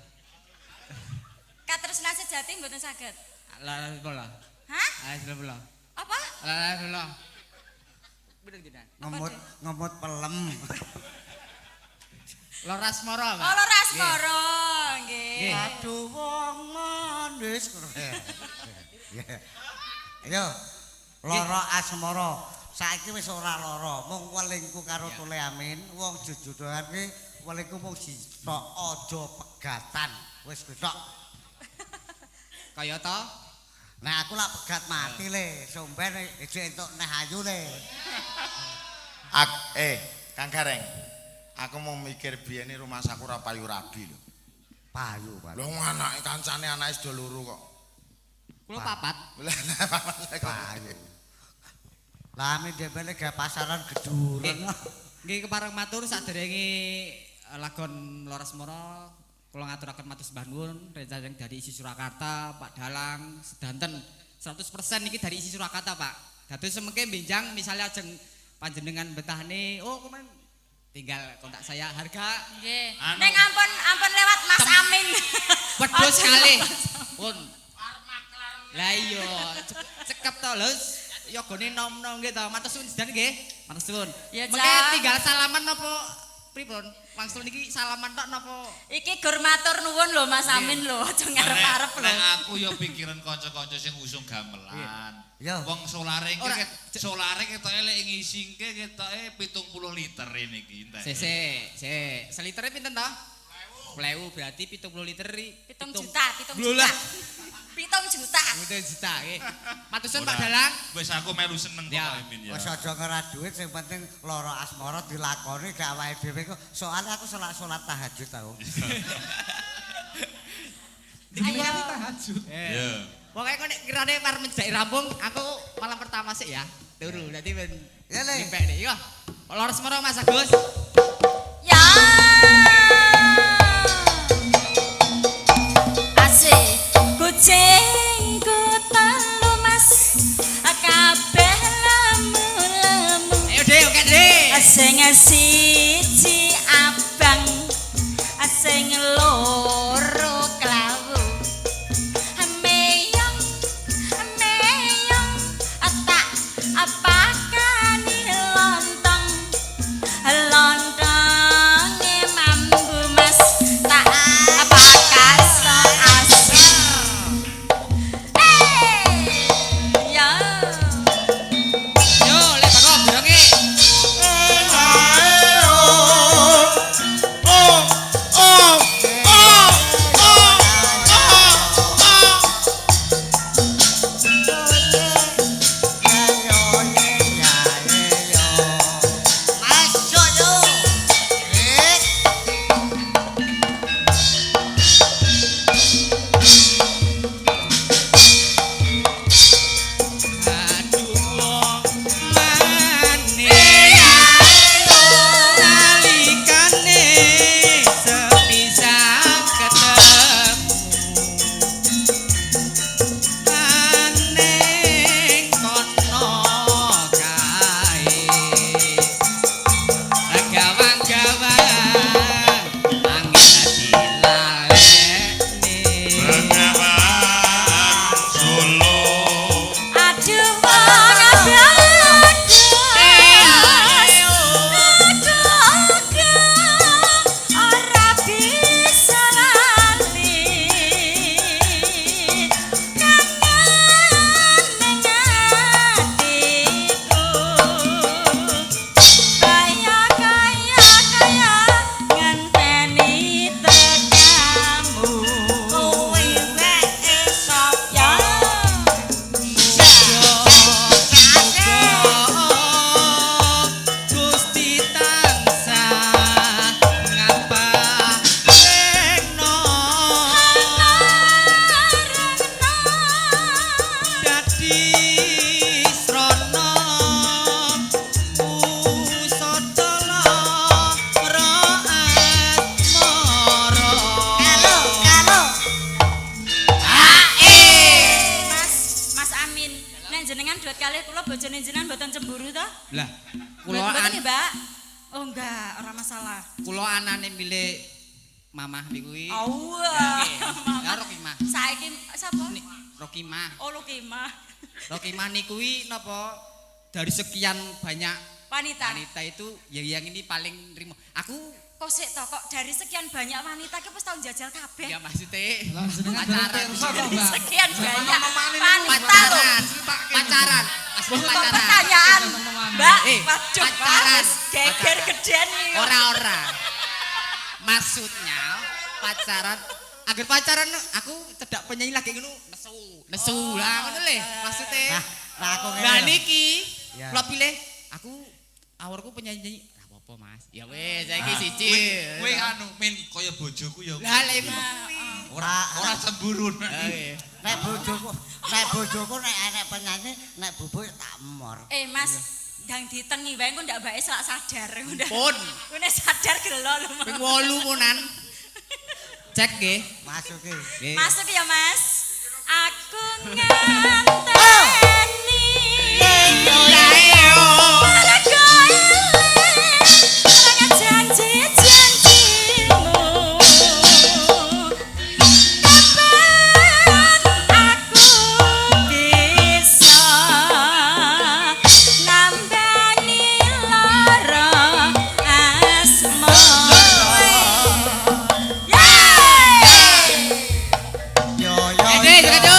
Speaker 1: Katresnan sejati mboten saged.
Speaker 14: La la bola.
Speaker 1: Hah?
Speaker 14: La bola.
Speaker 1: Apa?
Speaker 14: La la bola. Bener tidak?
Speaker 5: Ngemut ngemut pelem.
Speaker 14: Loras Moro, Mbak.
Speaker 1: Oh, Loras Moro, nggih.
Speaker 14: Nggih.
Speaker 5: Aduh wong manis. Iya. Ayo. Lara asmara. Saiki wis ora lara, mung welingku karo Tole Amin, wong jujuran ki welingku mung sitok aja pegatan. Wis ketok.
Speaker 14: Kaya to?
Speaker 5: Nah aku lak pegat mati le, somben ijek entuk neh ayu le.
Speaker 6: Kang Gareng. Aku mau mikir biyen rumah saku ora payu rabi lho.
Speaker 5: Payu, Pak.
Speaker 6: Lho anake kancane anake sedo loro kok.
Speaker 14: Kula papat.
Speaker 6: Lah
Speaker 5: payu. Lah ame dheweke gawe pasaran geduren.
Speaker 14: Nggih kepareng matur saderenge lagon Loras Moro kula ngaturaken matur sembah nuwun rencang dari isi Surakarta, Pak Dalang, sedanten 100% niki dari isi Surakarta, Pak. Dados semengke benjang misalnya ajeng panjenengan betahne, oh kemarin tinggal kontak saya harga
Speaker 1: Nggih.
Speaker 14: Anu.
Speaker 1: Ning ampun ampun lewat Mas Amin.
Speaker 14: wedhus kalih. Pun. Lah iya, cekep to lho. Yogane nom-nom nggih to. Matur suwun sedan nggih. Matur suwun.
Speaker 1: Ya,
Speaker 14: Mengke
Speaker 1: Cak.
Speaker 14: tinggal salaman napa pripun? Wangsul niki salaman tok napa?
Speaker 1: Iki gur matur nuwun lho Mas Amin lho, aja ngarep-arep lho.
Speaker 2: Nek aku ya pikiran kanca-kanca sing usung gamelan. Wong solare iki solare ketoke lek ngisingke ketoke 70 liter ini iki entek.
Speaker 14: Sik sik, sik. Selitere pinten to? 1000 berarti 70 liter.
Speaker 1: 7 juta, 7
Speaker 14: Lho
Speaker 1: juta.
Speaker 14: lah.
Speaker 1: 7 juta.
Speaker 14: 7 juta nggih. Matur suwun Pak Dalang.
Speaker 2: Wis aku melu seneng pokoke Min ya.
Speaker 5: Wis aja ngera duit sing penting lara asmara dilakoni gak awake dhewe kok. Soale aku salat salat tahajud tau.
Speaker 14: Iki tahajud.
Speaker 2: Iya.
Speaker 14: Pokoke kok nek kirane par menjai rampung, aku malam pertama sik ya. Turu dadi ben
Speaker 5: Ya, Le.
Speaker 14: nyipek nih. Yo. Lor Semoro Mas Agus.
Speaker 1: Ya. Asik kucingku telu Mas kabeh lemu-lemu.
Speaker 14: Ayo Dek, oke Dek.
Speaker 1: Sing siji abang, sing loro klawu. Meyong meyong tak apakani lontong. Lontonge mambu Mas tak apakas asem. Ya.
Speaker 14: Yo, lek bako bironge.
Speaker 5: Masuk yo.
Speaker 14: Aduh wong manis nalikane sepisan ketemu aneng kono kae gawang-gawang angin dilalekne.
Speaker 2: Bengawan Solo.
Speaker 1: Aduh wong bagus. Aduh aku ora bisa lali. Kangen ning atiku. Kaya kaya kaya ngenteni tekamu.
Speaker 5: Kowe wae sapa?
Speaker 1: Ya.
Speaker 14: Gusti tansah ngaparengno dadi srana pusada lara asmara.
Speaker 5: Kalau
Speaker 1: Mas, Mas Amin, nek jenengan duet kalih kula bojone jenengan mboten cemburu to?
Speaker 14: Lah, kula
Speaker 1: Mboten
Speaker 14: an
Speaker 1: nggih, Mbak? Oh enggak, ora masalah.
Speaker 14: kula anane milik mamah niku kuwi.
Speaker 1: Allah.
Speaker 14: Ya Rokimah.
Speaker 1: Saiki sapa?
Speaker 14: Rokimah.
Speaker 1: Oh, Lukimah.
Speaker 14: Rokimah niku kuwi napa dari sekian banyak
Speaker 1: Wanita.
Speaker 14: wanita itu ya yang ini paling nrimo. Aku
Speaker 1: Kok sik to, kok dari sekian banyak wanita ki wis tau njajal kabeh.
Speaker 14: ya maksudnya
Speaker 3: jenengan
Speaker 14: pacaran.
Speaker 3: pirsa kok, Mbak.
Speaker 1: Sekian banyak wanita lho.
Speaker 14: Pacaran, pacaran, Maksudnya
Speaker 1: Kok
Speaker 14: pacaran.
Speaker 1: pertanyaan, Mbak,
Speaker 14: Eh,
Speaker 1: waduh,
Speaker 14: pacaran.
Speaker 1: Mas, geger gedean iki.
Speaker 14: Ora-ora. Maksudnya pacaran agar pacaran aku cedak penyanyi lagi ngono nesu. Nesu lah ngono le maksudnya.
Speaker 5: Nah, nah aku ngene
Speaker 14: Lah
Speaker 5: lho.
Speaker 14: niki
Speaker 5: Ya.
Speaker 14: kula pilih aku awurku penyanyi ora apa-apa Mas. Ya wis saiki siji.
Speaker 13: Kowe anu min kaya bojoku ya.
Speaker 14: Lah lha iku
Speaker 13: Ora ora cemburu.
Speaker 5: Nek bojoku nek enek penyanyi nek bubuk tak emor.
Speaker 1: Eh, Mas, ndang ditengi wae engko ndak mbake selak sadar.
Speaker 14: Pun.
Speaker 1: Ku nek sadar gelo lho. Mas.
Speaker 14: Ping 8 munan. Cek nggih.
Speaker 5: Masuk ki.
Speaker 14: Nggih.
Speaker 1: Masuk ya, Mas. Aku ngenteni. Mergo eling marang janji-janjimu. Kapan aku bisa nambani lara asmara? Yeay!
Speaker 5: Yo yo.
Speaker 14: Ede, joget yo.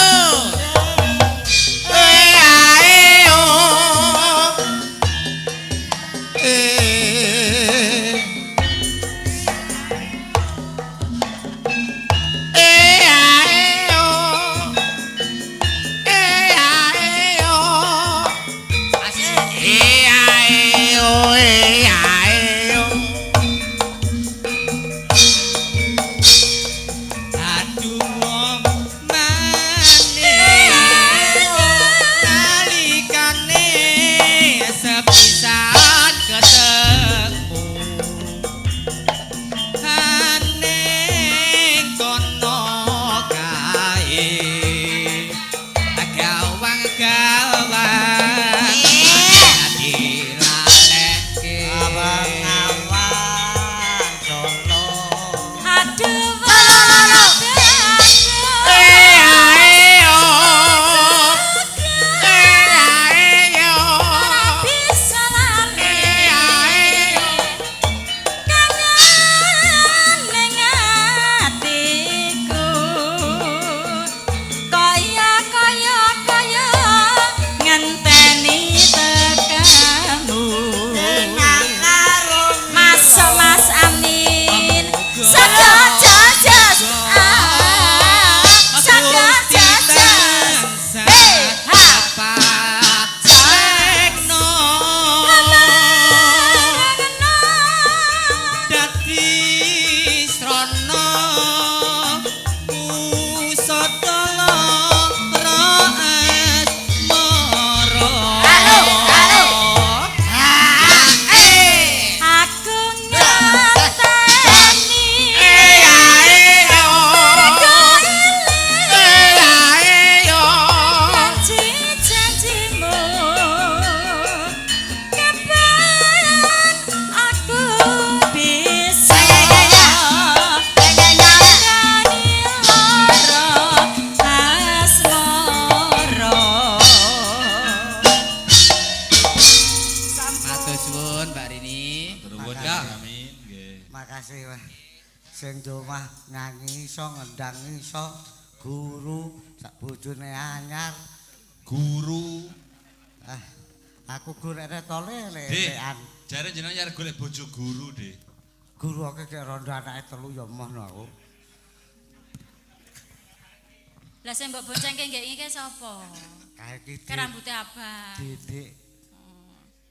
Speaker 14: nuwun Mbak Rini.
Speaker 2: Matur nuwun
Speaker 14: Ya.
Speaker 2: Amin nggih.
Speaker 5: Makasih wah. Sing omah nyanyi iso ngendang iso guru sak bojone anyar
Speaker 2: guru.
Speaker 5: Ah, aku golekne tole
Speaker 2: Dek,
Speaker 5: lelekan.
Speaker 2: jare jenengan arep golek bojo guru, Dik.
Speaker 5: Guru akeh kek rondo anake telu ya emoh no aku.
Speaker 1: Lah sing mbok boncengke nggih iki sapa?
Speaker 5: Kae iki
Speaker 1: Ke rambute abang.
Speaker 5: Didik.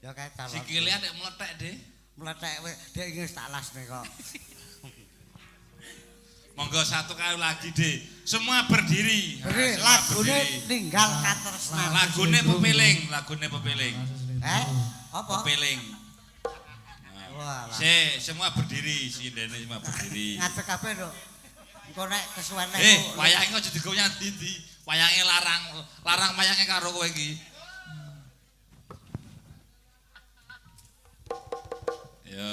Speaker 5: Ya kae calon.
Speaker 2: Sikile nek mlethek, Dik.
Speaker 5: Mlethek wis dek iki wis tak lasne kok.
Speaker 2: Monggo satu kali lagi, Dik. Semua berdiri.
Speaker 5: Berdiri,
Speaker 2: Semua
Speaker 5: lagune
Speaker 2: berdiri.
Speaker 5: ninggal katresnan.
Speaker 2: Lagune pepiling, lagune pepiling.
Speaker 5: Eh, apa?
Speaker 2: Pepiling.
Speaker 5: Walah.
Speaker 2: Se, semua berdiri, sindene semua berdiri.
Speaker 5: Ngadeg kabeh, Nduk. Engko nek kesuwen nek
Speaker 2: Eh, wayange aja digowo nyang ndi-ndi. Wayange larang, larang wayange karo kowe iki. Yo.